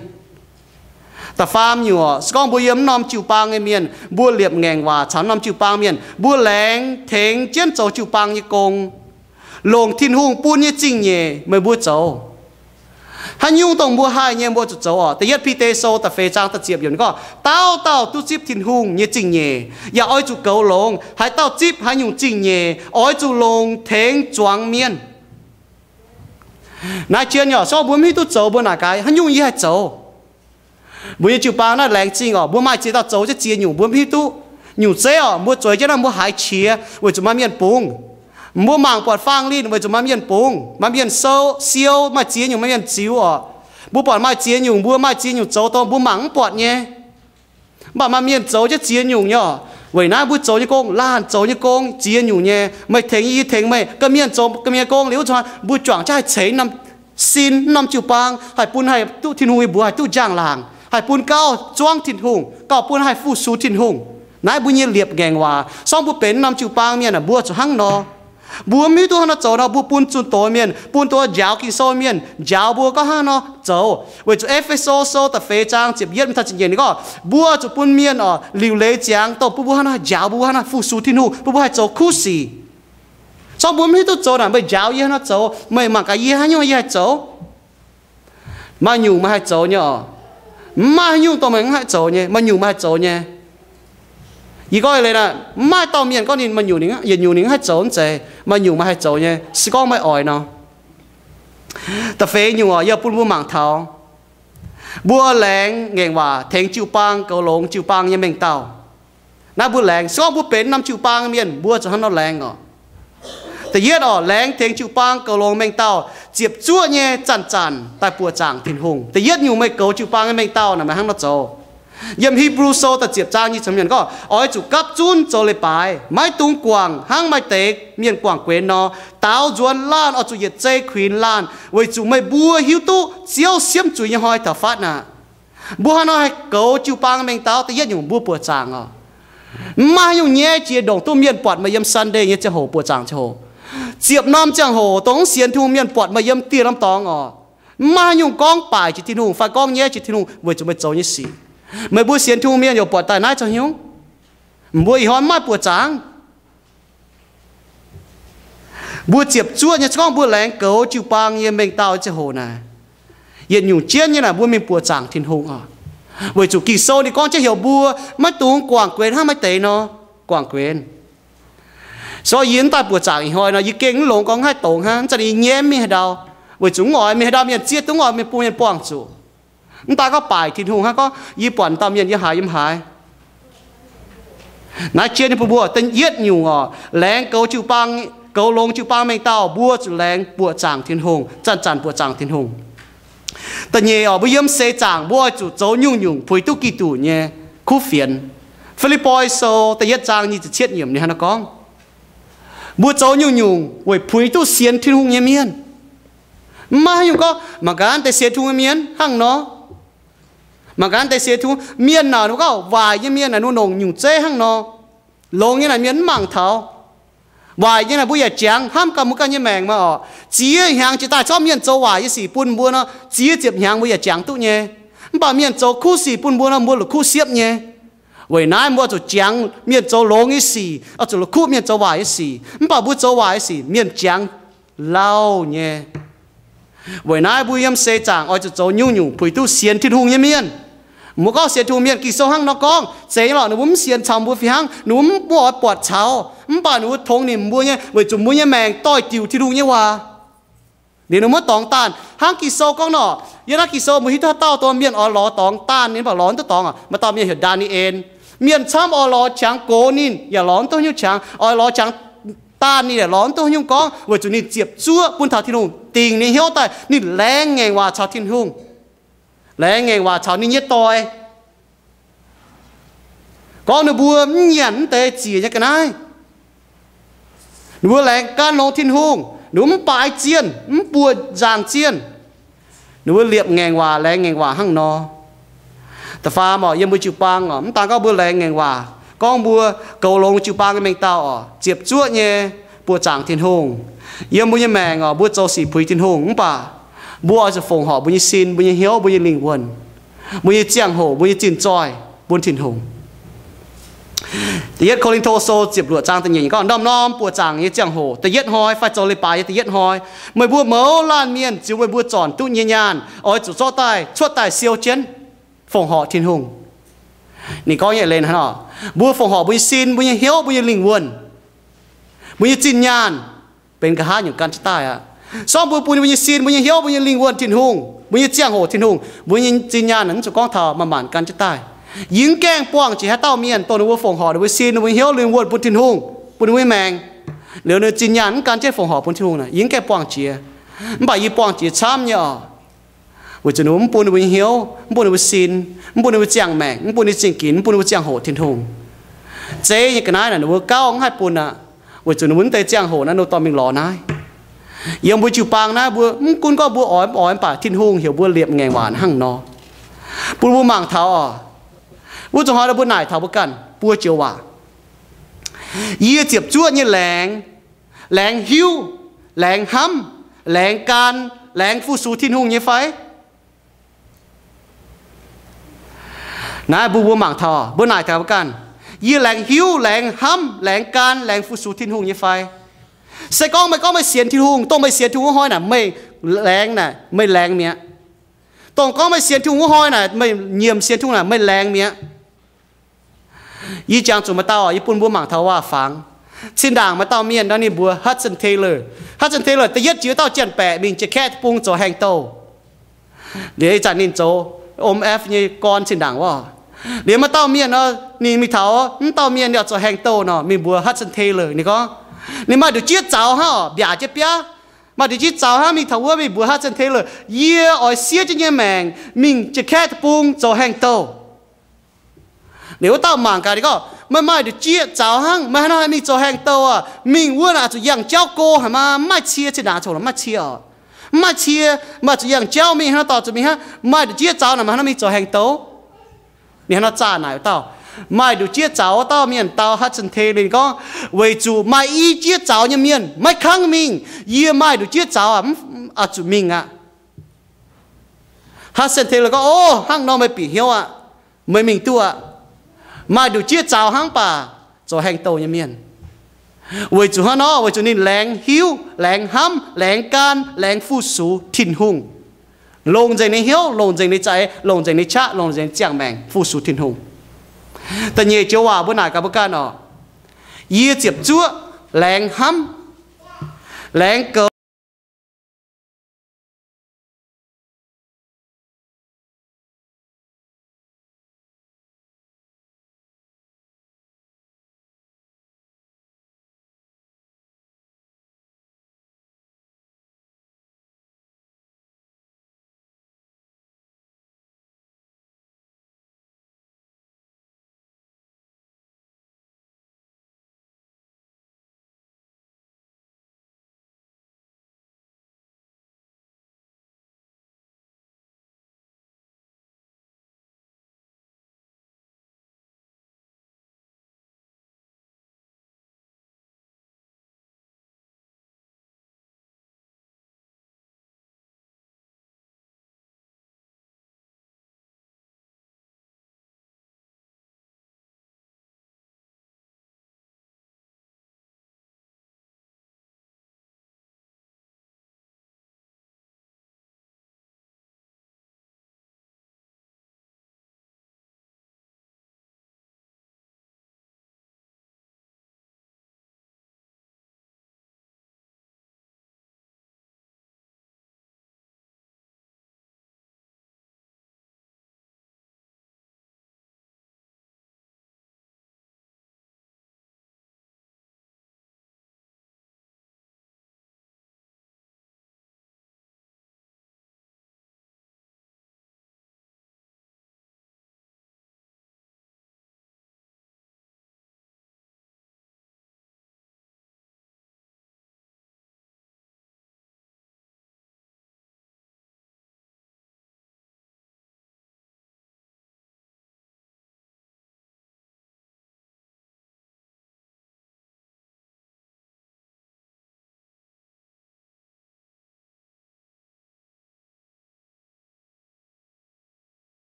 Da'faam nyungc, se gorngv mbuo yiem norm jiu-baang nyei mienh, mbuo liepc ngaengc waac caux norm jiu-baang mienh, mbuo laengz tengx jienv zoux jiu-baang nyei gong, longc Tin-Hungh bun nyei zingh nyeic meih mbuo zoux. Haaix nyungc dongh mbuo haih nyei mbuo zuqc zoux oc. Da'yietv Bide Sou da'feix zaang da'ziepc yiemc gorngv, Dauh dauh duqv zipv Tin-Hungh nyei zingh nyeic, yaac oix zuqc goux longx. Haaix dauh zipv haaix nyungc zingh nyeic, oix zuqc longc tengx zuangx mienh. Naaiv jien yaac se gorngv mbuo mv hiuv duqv zoux, mbuo naaic gaax, Haaix nyungc yie haih zoux? Mbuo nyei jiu-baang naaiv laengz zingh oc, mbuo maaih ziex dauh zoux jienv ziex nyungc mbuo mv hiuv duqv. Nyungc zeiv oc, mbuo zueiz jienv naaiv mbuo haiz qiex weic zuqc maaih mienh bungx. Mbuo mangc buatc faang linh weic zuqc maaih mienh bungx, maaih mienh sou siou, maaih ziex nyungc maaih mienh ziux oc. Mbuo buatc maaih ziex nyungc, mbuo maaih ziex nyungc zoux dongh mbuo mangc mv buatc nyei. Mv baac maaih mienh zoux jienv ziex nyungc nyei oc. Weic naaiv mbuo zoux nyei gong, laanh zoux nyei gong ziex nyungc nyei. Meih tengx yie, yie tengx meih, ga'mienh zoux ga'mienh gong liuz, mbuo juangc jienv haih ceix norm sin, norm jiu-baang, haih bun haih duqv Tin-Hungh nyei mbuox haih duqv njang-laangc, haih bun gauh zuangv Tin-Hungh, gauh bun haih fu-sux Tin-Hungh. Naaiv mbuo nyei liepc ngaengc waac. Se gorngv mbuo benx norm jiu-baang mienh aah, mbuo zuqc hnangv nor. Mbuo mv hiuv duqv hnangv nor zoux nor, mbuo bun zunh doz mienh, bun doz njaaux Ging-Sou mienh njaaux mbuo gorngv hnangv nor zoux. Weic zuqc E^fe^so Sou da'feix zaang ziepc yietv mingh taux ziepc nyeic ninh gorngv, mbuo zuqc bun mienh oc liuc leiz ziangx dongh bun mbuo hnangv nor njaaux mbuo, hnangv nor fu-sux Tin-Hungh, bun mbuo haih zoux kuv sic. Corc mbuo mv hiuv duqv zoux naaic, meih njaaux yie hnangv nor zoux, meih mangc gaax yie haaix nyungc yie haih zoux. Maaih nyungc meih haih zoux nyei oc. Mv maaih haaix nyungc dongh meih mv haih zoux nyei. Maaih nyungc meih haih zoux nyei. Yie gorngv leiz naaic, mv maaih dauh mienh gorngv ninh maaih nyungc, yietc nyungc ninh mv haih zoux mv zeiz. Maaih nyungc meih haih zoux nyei, se gorngv meih oix nor. Da'feix nyungc oc, yie bun mbuo mangc taux mbuo laengz ngaengc waac tengx jiu-baang, goux longx jiu-baang nyei mengh dauh. Naaiv mbuo laengz, se gorngv mbuo benx norm jiu-baang mienh, mbuo zuqc hnangv nor laengz oc. Da'yietv oc, laengz tengx jiu-baang goux longx mengh dauh ziepc zuoqv nyei zanc-zanc daaih buoqc zaangc Tin-Hungh. Da'yietv nyungc meih goux jiu-baang nyei mengh dauh naaic meih hnangv nor zoux. Yiem Hipv^lu Sou da'ziepc zaang nyic ziepc hmz gorngv, oix zuqc gapv zunv zoux leiz-baaix, maiv dungx guangc hnangv maaih deix mienh guangc guenx nor. Daaux nzuonx laanh oix zuqc yietc zei kuinx laanh, weic zuqc meih mbuo hiuv duqv Ziouv siemv zuiz nyei hnoi taux fatv aqv. Mbuo hnangv nor haih goux jiu-baang mengh dauh, da'yietv nyungc mbuo buoqc zaangc oc. Mv maaih haaix nyungc nyaiv jiex ndongc duqv mienh buatc meih yiem Sunday nyei ziangh hoc buoqc zaangc ziangh hoc. Ziepc norm ziangh hoc dongh mv sienx Tin-Hungh mienh buatc meih yiem dieh norm dorngx oc. Mv maaih haaix nyungc gorngv baaic jiex Tin-Hungh fai gorngv nyaiv jiex Tin-Hungh weic zuqc meih zoux nyei sic. Meih mbuo sienx Tin-Hungh mienh yaac buatc daaih naaiv zoux hnyouv. Mbuo ih hnoi mv maaih buoqc zaangc. Mbuo ziepc zuoqv nyei, se gorngv mbuo laengz goux jiu-baang nyei mengh dauh ziangh hoc naaic, yietc nyungc jienv nyei naaic mbuo mingh buoqc zaangc Tin-Hungh oc. Weic zuqc Ging-Sou ninh gorngv jienv heuc mbuo maiv dungx guangc guenx hnangv maaih deix nor guangc guenx. So yie mv daaih buoqc zaangc ih hnoi nor, yie gengh mv longx gorngv mv haih dongz hnangv, zanc yie nyaiv mingh haaix ndau, weic zuqc mv oix mingh haaix ndau mienh zieqv duqv, mv oix mingh bun mienh buangh zuqc. Mv daaih gorngv baaic Tin-Hungh hnangv, gorngv yie buatc dauh mienh yie haiz yiem haaix. Naaiv jienv nyei bun mbuo da'yietv nyungc oc, laengz goux jiu-baang, goux longx jiu-baang mengh dauh, mbuo zuqc laengz buoqc zaangc Tin-Hungh, zanc-zanc buoqc zaangc Tin-Hungh. Da'nyeic oc, mbuo yiem seix zaangc mbuo oix zuqc zoux nyungc-nyungc puix duqv Giduc nyei kuv fienx. Fi^lipv^poi Sou da'yietv zaang nyic ziepc cietv yiemc ninh hnangv naaiv gorngv, mbuo zoux nyungc-nyungc weic puix duqv sienx Tin-Hungh nyei mienh. Mv maaih haaix nyungc gorngv mangc gaax deix sienx Tin-Hungh nyei mienh hnangv nor. Mangc gaax deix sienx Tin-Hungh mienh naaic, ninh mbuo gorngv waaic nyei mienh naaic, ninh mbuo longc nyungc zeiv hnangv nor. Longx nyei naaic mienh mv mangc taux. Waaic nyei naaic mbuo yaac jangx, hnamv ganh mbuo ganh nyei maengc maah oc. Ziex hnyangx jiex daaih corc mienh zoux waaic nyei sic bun mbuo nor, ziex ziepc hnyangx mbuo yaac jangx duqv nyei. Mv baac mienh zoux kuv sic bun mbuo nor, mbuo la'kuqv siepv nyei. Weic naaiv mbuo zuqc jangx mienh zoux longx nyei sic, oix zuqc la'kuqv mienh zoux waaic nyei sic. Mv baac mbuo zoux waaic nyei sic mienh jangx lauh nyei. Weic naaiv mbuo yiem seix zaangc oix zuqc zoux nyungc-nyungc puix duqv sienx Tin-Hungh nyei mienh. Mbuo gorngv sienx Tin-Hungh mienh, Ging-Sou hnangv nor gorngv, zeiz nyei lorqc, ninh mbuo mv sienx caux mbuo fih hnangv, ninh mbuo mv buatc caux, mv baac ninh mbuo tongx nimc mbuo nyei, weic zuqc mbuo nyei maengc doix-diuc Tin-Hungh nyei waac. Liuz ninh mbuo dorngx daanh hnangv Ging-Sou gorngv nor, yiem naaiv Ging-Sou mbuo hiuv duqv haaix dauh dorh mienh oix lorz dorngx daanh, ninh mv baac lorz mv duqv dorngx aqv. Maaih dauh mienh heuc Ndaa^ni^en. Mienh camv oix lorz qangx gox ninh yaac lorz mv duqv nyungc qangx, oix lorz qangx daanh ninh yaac lorz mv duqv nyungc gorngv, weic zuqc ninh ziepc zuoqv bun taux Tin-Hungh dingc ninh hnyouv daaih, ninh laengz ngaengc waac caux Tin-Hungh, laengz ngaengc waac caux ninh nyei doic, gorngv ninh mbuo mv nyanc mv deix ziec nyei ga'naaiv. Ninh mbuo laengz gan longx Tin-Hungh, ninh mbuo mv baaix zienh, mv buoqc nzaangc zienh. Ninh mbuo liepc ngaengc waac, laengz ngaengc waac hnangv nor. Da'faam oc, yiem mbuo jiu-baang oc, mv daan gorngv mbuo laengz ngaengc waac, gorngv mbuo goux longx jiu-baang nyei mengh dauh oc, ziepc zuoqv nyei buoqc zaangc Tin-Hungh. Yiem mbuo nyei maengc oc, mbuo zoux sic puix Tin-Hungh, mv baac mbuo oix zuqc fongc horc mbuo nyei sin, mbuo nyei hnyouv, mbuo nyei lingh wuonh, mbuo nyei ziangh hoc, mbuo nyei zinh zoih bun Tin-Hungh. Da'yietv Ko^lin^to Sou ziepc luoqc zaang da'nyeic gorngv, norm-norm buoqc zaangc nyei ziangh hoc da'yietv hnoi fai zoux leiz-baaix nyei da'yietv hnoi, meih mbuo mouz laanh mienh ziux meih mbuo zornc duqv nyei nyaanh oix zuqc zorqv daaih cuotv daaih siou jienv fongc horc Tin-Hungh. Ninh gorngv nyei leiz hnangv nor, mbuo fongc horc mbuo nyei sin, mbuo nyei hnyouv, mbuo nyei lingh wuonh, mbuo nyei zinh nyaanh benx nqa'haav nyungc gan jienv daaih aqv. Sorng mbuo bun mbuo nyei sin, mbuo nyei hnyouv, mbuo nyei lingh wuonh Tin-Hungh, mbuo nyei ziangh hoc Tin-Hungh, mbuo nyei zinh nyaanh mv zuqc gorngv taux maanc maanc gan jienv daaih. Yie mv gaengh buangh jiex haaix dauh mienh dongh ninh mbuo fongc horc ninh mbuo sin, ninh mbuo hnyouv, lingh wuonh bun Tin-Hungh, bun ninh mbuo nyei maengc, liuz ninh zinh nyaanh mv gan jienv fongc horc bun Tin-Hungh naaic, yie mv gaengh buangh jiex. Mv baac yie buangh jiex camv nyei oc. Weic zuqc ninh mbuo mv bun ninh mbuo nyei hnyouv, mv bun ninh mbuo sin, mv bun ninh mbuo ziangh maengc, mv bun ninh zingh ginx, mv bun ninh mbuo ziangh hoc Tin-Hungh. Zeiz nyei ga'naaiv naaic ninh mbuo gauh mv haih bun aqv. Weic zuqc ninh mbuo mv deix ziangh hoc naaiv ninh mbuo dorh mingh lorz naaiv. Yiem mbuo jiu-baang naaiv mbuo mv gunv gorngv mbuo oix mv oix, mv baac Tin-Hungh heuc mbuo liepc ngaengc waac hnangv nor. Bun mbuo mangc taux oc. Wuov zuqc hnoi mbuo naaic taux mbuo ganh buo joux waac. Yie ziepc zuoqv nyei laengz laengz hiuv, laengz hnamv, laengz gan, laengz fu-sux Tin-Hungh nyei fai? Naaiv mbuo mbuo mangc taux, mbuo naaic taux mbuo ganh, yie laengz hiuv, laengz hnamv, laengz gan, laengz fu-sux Tin-Hungh nyei fai? Se gorngv meih gorngv meih sienx Tin-Hungh, dongh meih sienx Tin-Hungh wuov hnoi naaic, meih laengz naaic, meih laengz mi'aqv. Dongh gorngv meih sienx Tin-Hungh wuov hnoi naaic, meih nyiemc sienx Tin-Hungh naaic, meih laengz mi'aqv. Yie jangx zuqc maaih dauh, yie bun mbuo mangc taux waac-fangx. Zinh ndaangc maaih dauh mienh nor, ninh mbuox Hudson Taylor. Hudson Taylor da'yietv jiex wuov dauh janx-baeqc mingh Jaav-Kaeqv deic-bung zoux haengh douh. Liuz ih zanc ninh zoux O M F nyei gorn zinh ndaangc wuov. Liuz maaih dauh mienh nor, ninh mingh taux wuov dauh mienh yaac zoux haengh douh nor, mingh mbuox Hudson Taylor. Ninh gorngv, ninh maaih nduqc jieqv zaux hnangv, mbiaac jienv biaav, maaih nduqc jieqv zaux hnangv, mingh taux wuov mingh mbuox Hudson Taylor, yie oix siev jienv nyei maengc mingh Jaav-Kaeqv deic-bung zoux haengh douh. Liuz wuov dauh mangc gaax ninh gorngv, meih maaih nduqc jieqv zaux hnangv, meih haaix nor haih mingh zoux haengh douh aqv? Mingh wuov naaic zuqc yangh jauv go haic maah, mv maaih cie, zinh ndaangc coc mv maaih cie oc. Mv maaih cie, meih zuqc yangh jauv mingh, haaix nor dorh zuqc mingh hnangv? Maaih nduqc jieqv zaux naaic, meih haaix nor mingh zoux haengh douh? Ninh haaix nor zaah naaic wuov dauh, maaih nduqc jieqv zaux wuov dauh mienh dau Hudson Taylor gorngv, weic zuqc maaih i jieqv zaux nyei mienh maiv kangv mingh. Yie maaih nduqc jieqv zaux aqv, zuqc mingh aqv. Hudson Taylor gorngv, o, hnangv nor meih bieqc hnyouv aqv. Meih mingh duqv aqv. Maaih nduqc jieqv zaux hnangv baac zoux haengh douh nyei mienh. Weic zuqc hnangv nor, weic zuqc ninh laengz hiuv, laengz hnamv, laengz gan, laengz fu-sux Tin-Hungh. Longc nzengc ninh hnyouv, longc nzengc ninh za'eix, longc nzengc ninh qaqv, longc nzengc ninh ziangh maengc fu-sux Tin-Hungh. Da'nyeic joux waac mbuo naaic gaax mbuo ganh oc. Yie ziepc zuoqv laengz hnamv, laengz goux.